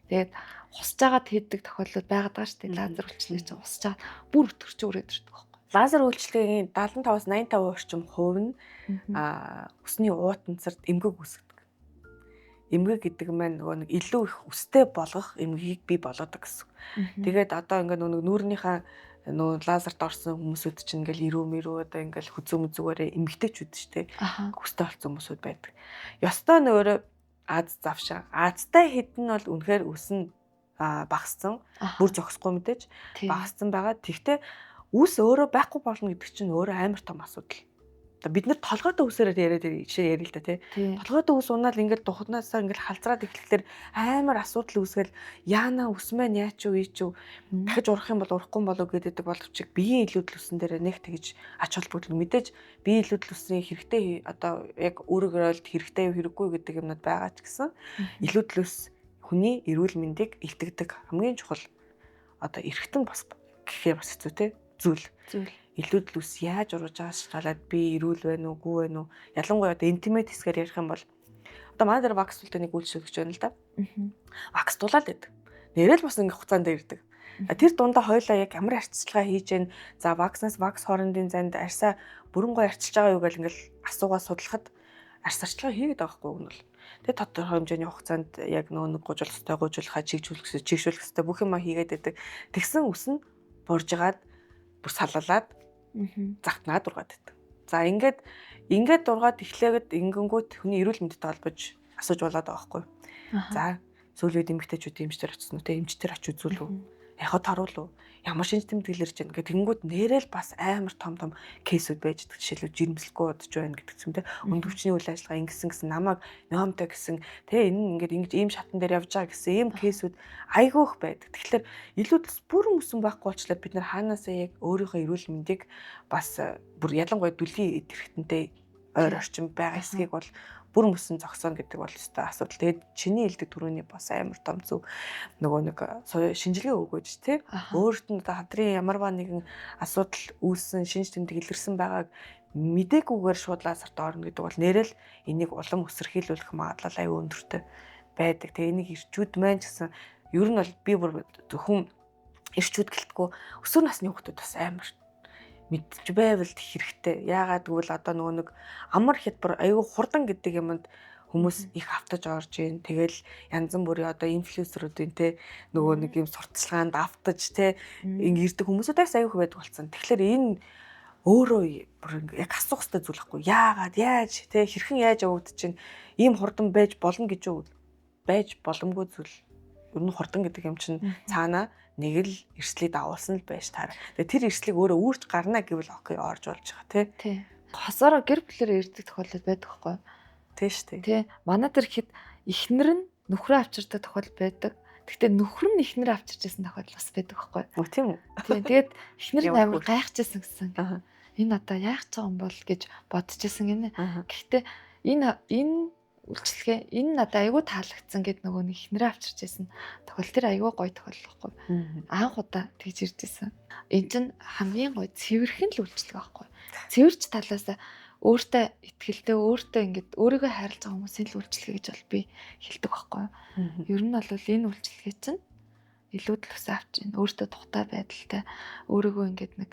Тэгээд хусж агаад хийдэг тохиолдол байгаад байгаа шүү дээ. Лазер үйлчлэгийг чинь хусж агаад бүр өтгөрч өрөөд ирдэг байхгүй. Лазер үйлчлэгийн 75-аас 85% орчим хувь нь өсний уутанцарт эмгэг үүсгэдэг. Эмгэг гэдэг маань нөгөө нэг илүү их өстэй болгох эмгэгийг бий болгодог гэсэн. Тэгээд одоо ингээд нөгөө нүүрнийхээ нөгөө лазерт орсон хүмүүсүүд чинь ингээл ирүү мэрүү одоо ингээл хүзүү мүзүүгээрээ эмгтэйчүүд шүү дээ. Өстэй болсон хүмүүсүүд байдаг. Ёстой нөгөө аз завшаа. Азтай хэд нь бол үнэхээр өсөн багассан. Бүр зогсохгүй мэдээж багассан байгаа. Тэгтээ үс өөрөө байхгүй болно гэдэг чинь өөрөө амар том асуудал. Одоо бид нар толгойтой үсээрээ яриад жишээ ярил л да тий. Толгойтой үс унаал ингээд духнаасаа ингээд халзраад эхлэхлээр амар асуудал үүсгээл яана үс маань яач юу ийч юу дахиж урах юм бол урахгүй болов гэдэг боловч биеийн илүүдэл үсэн дээр нэг тэгж ач холбогдол мэдээж биеийн илүүдэл үсний хэрэгтэй одоо яг өөрөөрөө хэрэгтэй юу хэрэггүй гэдэг юмнууд байгаа ч гэсэн илүүдэл үс хүний эрүүл мэндийг илтгэдэг хамгийн чухал одоо эргэтэн бас гэхээр бас хэцүү те зүйл. Илүүдэл үс яаж ургаж байгаас шалтгаалаад би эрүүл байна уу, гүү байна уу? Ялангуяа одоо intimate хэсгээр ярих юм бол одоо манай дээр wax тултай нэг үйлчлэгч байна л да. Wax тулаад байдаг. Нэрэл бас ингээ хугацаанд ирдэг. Тэр дундаа хоёлаа яг ямар арчилгаа хийж гэн, за wax наас wax хоорондын занд арьсаа бүрэн гой арчилж байгаа юу гэл ингээл асуугаа судлахад арьс арчилгаа хийгээд байгаа байхгүй юу бол. Тэгээ тодорхой хэмжээний хугацаанд яг нөгөө нэг гужуулах хэвээр гужуулахаа чигжүүлэх чигшүүлэх хэвээр бүх юма хийгээд байдаг. Тэгсэн үс нь буржгаад бүр салалаад загтнаад ургаад байдаг. За ингээд ингээд дургаад эхлээгээд ингэнгүүт хүний эрүүл мэндтэй холбож асууж болоод байгаа байхгүй. За сүүлийн үед эмэгтэйчүүд эмчтэр очсон уу те, эмчтэр очиж үзүүлв үү? Эхот харуулв. Ямар шинж тэмдэг ирж байна гэх тэгэнгүүт нэрэл бас амар том том case үүд байж байгаа. Жишээлбэл жирэмслэхгүй удаж байна гэдэг ч юм те. Өндөвчний үйл ажиллагаа ингэсэн гэсэн намайг ноомтой гэсэн те, энэ ингээд ингэж ийм шатан дээр явж байгаа гэсэн ийм case үүд айгүй их байдаг. Тэгэхээр илүү бүрэн өсөн байхгүй болчлаа бид нар ханаасаа яг өөрийнхөө эрүүл мэндийг бас бүр ялангуяа дүлийн эд хэрэгтэнтэй ойр орчин байгаа хэсгийг бол бүр мөсөн зогсооно гэдэг бол өстой асуудал. Тэгээд чиний хэлдэг түрүүний бас амар том зүг нөгөө нэг шинжилгээ өгөөж тий. Өөрт нь одоо хадрын ямарваа нэгэн асуудал үүссэн, шинж тэмдэг илэрсэн байгааг мдэггүйгээр шууд лазерт орно гэдэг бол нэрэл энийг улам өсөрхийлүүлэх магадлал аюу өндөртэй байдаг. Тэгээ энийг ирчүүд маань ч гэсэн ер нь бол би бүр зөвхөн ирчүүд гэлтгүү өсвөр насны хүүхдүүд бас амар мэдж байвал хэрэгтэй. Яагаад гэвэл одоо нөгөө нэг амар хятбар аюу хурдан гэдэг юмд хүмүүс их автаж орж ийн. Тэгэл янз бүрийн одоо инфлюенсерүүдийн те нөгөө нэг юм сурталчилгаанд автаж те ингэ ирдэг хүмүүсүүд аюу байдаг болсон. Тэгэхээр энэ өөрөө бүр яг асуух хэрэгтэй зүйл байхгүй. Яагаад яаж те хэрхэн яаж явагдаж чинь ийм хурдан байж болно гэж юу байж боломгүй зүйл. Ер нь хурдан гэдэг юм чинь цаана нэг л эрсдлийг дагуулсан л байж таар. Тэгээ тэр эрсдлийг өөрөө үүрч гарна гэвэл okay орж болж байгаа тий. Тий. Хосоороо гэр бүлэрээ ирдэг тохиолдол байдаг байхгүй юу? Тий шүү дээ. Тий. Манай тэр ихэд эхнэр нь нөхрөө авчирдаг тохиолдол байдаг. Гэхдээ нөхөр нь эхнэрээ авчирч байсан тохиолдол бас байдаг байхгүй юу? Тийм үү? Тий. Тэгээд эхнэр нь амар гайхажсэн гэсэн. Энэ одоо яах ч байгаа юм бол гэж бодчихсон гинэ. Гэхдээ энэ үйлчлэгээ энэ надад айгүй таалагдсан гэд нөгөө нэг эхнэрээ авчирч байсан тохиол тэр айгүй гоё тохиолдол байхгүй. Анх удаа тэгж ирж байсан. Энэ чинь хамгийн гоё цэвэрхэн л үйлчлэг байхгүй. Цэвэрч талаас өөртөө итгэлтэй өөртөө ингээд өөрийгөө хайрлаж байгаа хүмүүсийн л үйлчлэгээ гэж бол би хэлдэг байхгүй. Ер нь бол энэ үйлчлэгээ чинь илүү төлөвсөө авч ийн өөртөө тухтай байдалтай өөрийгөө ингээд нэг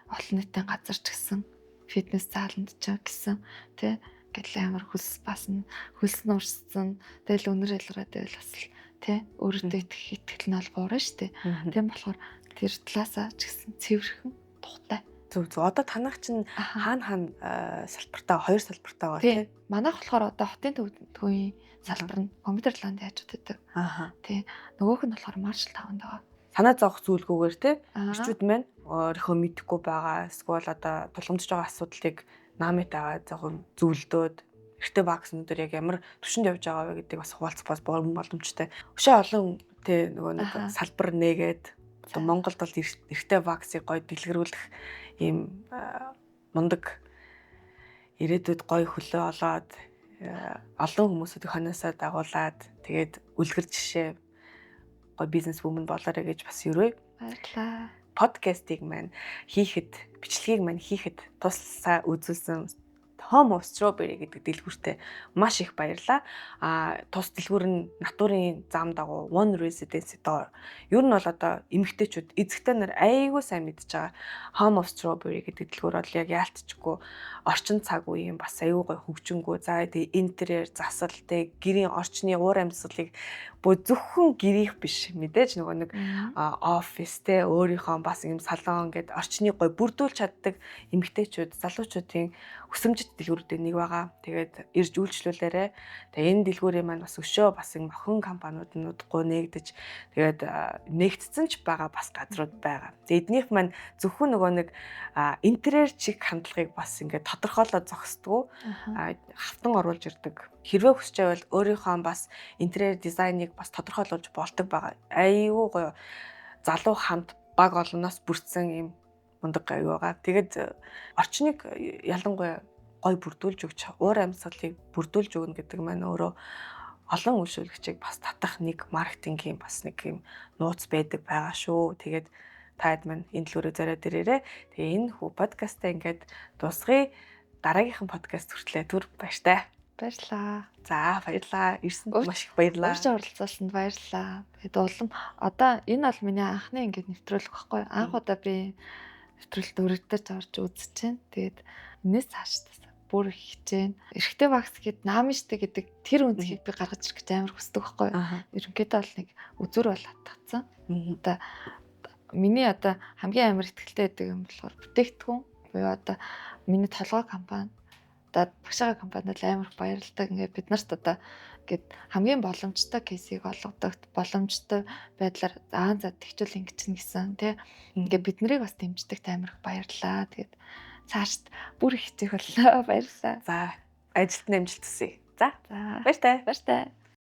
олон нийтийн газар ч гэсэн фитнес зааланд ч гэсэн тий гэл амар хөлс басна, хөлс нь урссан, тэгэл өнөр ялгараад байвал бас л тий өөртөө итгэх итгэл нь бол буурна шүү дээ. Тийм болохоор тэр талаасаа ч гэсэн цэвэрхэн тухтай. Зөв зөв. Одоо танах чинь хаана хаана салбартаа хоёр салбартаа байгаа тий. Манайх болохоор одоо хотын төвийн салбар нь компьютер ланд яаж удаадаг. Тий. Нөгөөх нь болохоор Marshall Town-д байгаа. Санаа зовох зүйлгүйгээр тий. Ирчүүд маань өөрийнхөө мэдэхгүй байгаа эсвэл одоо тулгамдж байгаа асуудлыг наамитайгаа жоохон зөвлөдөөд эртээ вакцинуудаар яг ямар түвшинд явж байгаа вэ гэдгийг бас хуваалцах бас боломжтой. Өшөө олон тий нөгөө нэг салбар нээгээд одоо Монголд бол эртээ вакциныг гоё дэлгэрүүлэх ийм мундаг ирээдүйд гоё хөлөө олоод олон хүмүүсүүдийг хониосоо дагуулад тэгээд үлгэр жишээ гоё бизнес вүмэн болоорой гэж бас юрээ. Баярлалаа. Подкастыг маань хийхэд, бичлэгийг маань хийхэд тусласаа үзүүлсэн Home of Strawberry гэдэг дэлгүүртээ маш их баярлалаа. А тус дэлгүүр нь натурын зам дагуу One Residency доор. Ер нь бол одоо эмэгтэйчүүд эзэгтэй нар айгүй сайн мэдж байгаа Home of Strawberry гэдэг дэлгүүр бол яг яалтчгүй орчин цаг үеийн бас айгүй гой хөгжингүү. За тэгээ интерьер, засал, тэг гэрийн орчны уур амьсгалыг бөө зөвхөн гэрийнх биш мэдээж нөгөө нэг офис те өөрийнхөө бас юм салон гэд орчны гой бүрдүүлж чаддаг эмэгтэйчүүд залуучуудын өсөмжит дэлгүүрүүдийн нэг байгаа. Тэгээд ирж үйлчлүүлээрэ. Тэгээд энэ дэлгүүрийн маань бас өшөө бас юм охин компаниуд нь удахгүй нээгдэж, тэгээд нээгдсэн ч байгаа бас газрууд байгаа. Тэгээд эднийх маань зөвхөн нөгөө нэг интерьер чиг хандлагыг бас ингээд тодорхойлоод зогсдгоо, хавтан оруулж ирдэг. Хэрвээ хүсч байвал өөрийнхөө бас интерьер дизайныг бас тодорхойлуулж болдог байгаа. Айгүй гоё залуу хамт баг олноос бүрдсэн юм мундаг аюу байгаа. Тэгээд орчныг ялангуяа гой бүрдүүлж өгч, уур амьсгалыг бүрдүүлж өгнө гэдэг маань өөрөө олон үйлчлүүлэгчийг бас татах нэг маркетингийн бас нэг юм нууц байдаг байгаа шүү. Тэгээд та хэд маань энэ төлөөрөө зориод ирээрэй. Тэгээ энэ хүү подкастаа ингээд дуусгая. Дараагийнхан подкаст хүртлээ түр баяртай. Баярлаа. За, баярлаа. Ирсэнд маш их баярлаа. Урьж оролцуулсанд баярлаа. Тэгээд улам одоо энэ бол миний анхны ингээд нэвтрүүлэг байхгүй. Анх удаа би нэвтрүүлэлт өргөдөж орж үзэж чинь. Тэгээд энэс цааш бүр их хичээн. Эрэгтэй вакс гээд наам штэ гэдэг тэр үнцгийг би гаргаж ирэх гэж амар хүсдэг байхгүй. Ерөнхийдөө бол нэг үзүр бол хатгацсан. Одоо миний одоо хамгийн амар ихтгэлтэй байдаг юм болохоор бүтээгдэхүүн буюу одоо миний толгой компани, одоо багшаага компанид амар их баярладаг. Ингээд бид нарт одоо ингээд хамгийн боломжтой кейсийг олгодог, боломжтой байдлаар аа за тэгчүүл ингэж гэсэн тий. Ингээд бид нарыг бас дэмждэгт амар их баярлаа. Тэгээд цаашд бүр их хичээх боллоо. Баярлалаа. За, ажилд нь амжилт хүсье. За. За. Баяртай. Баяртай.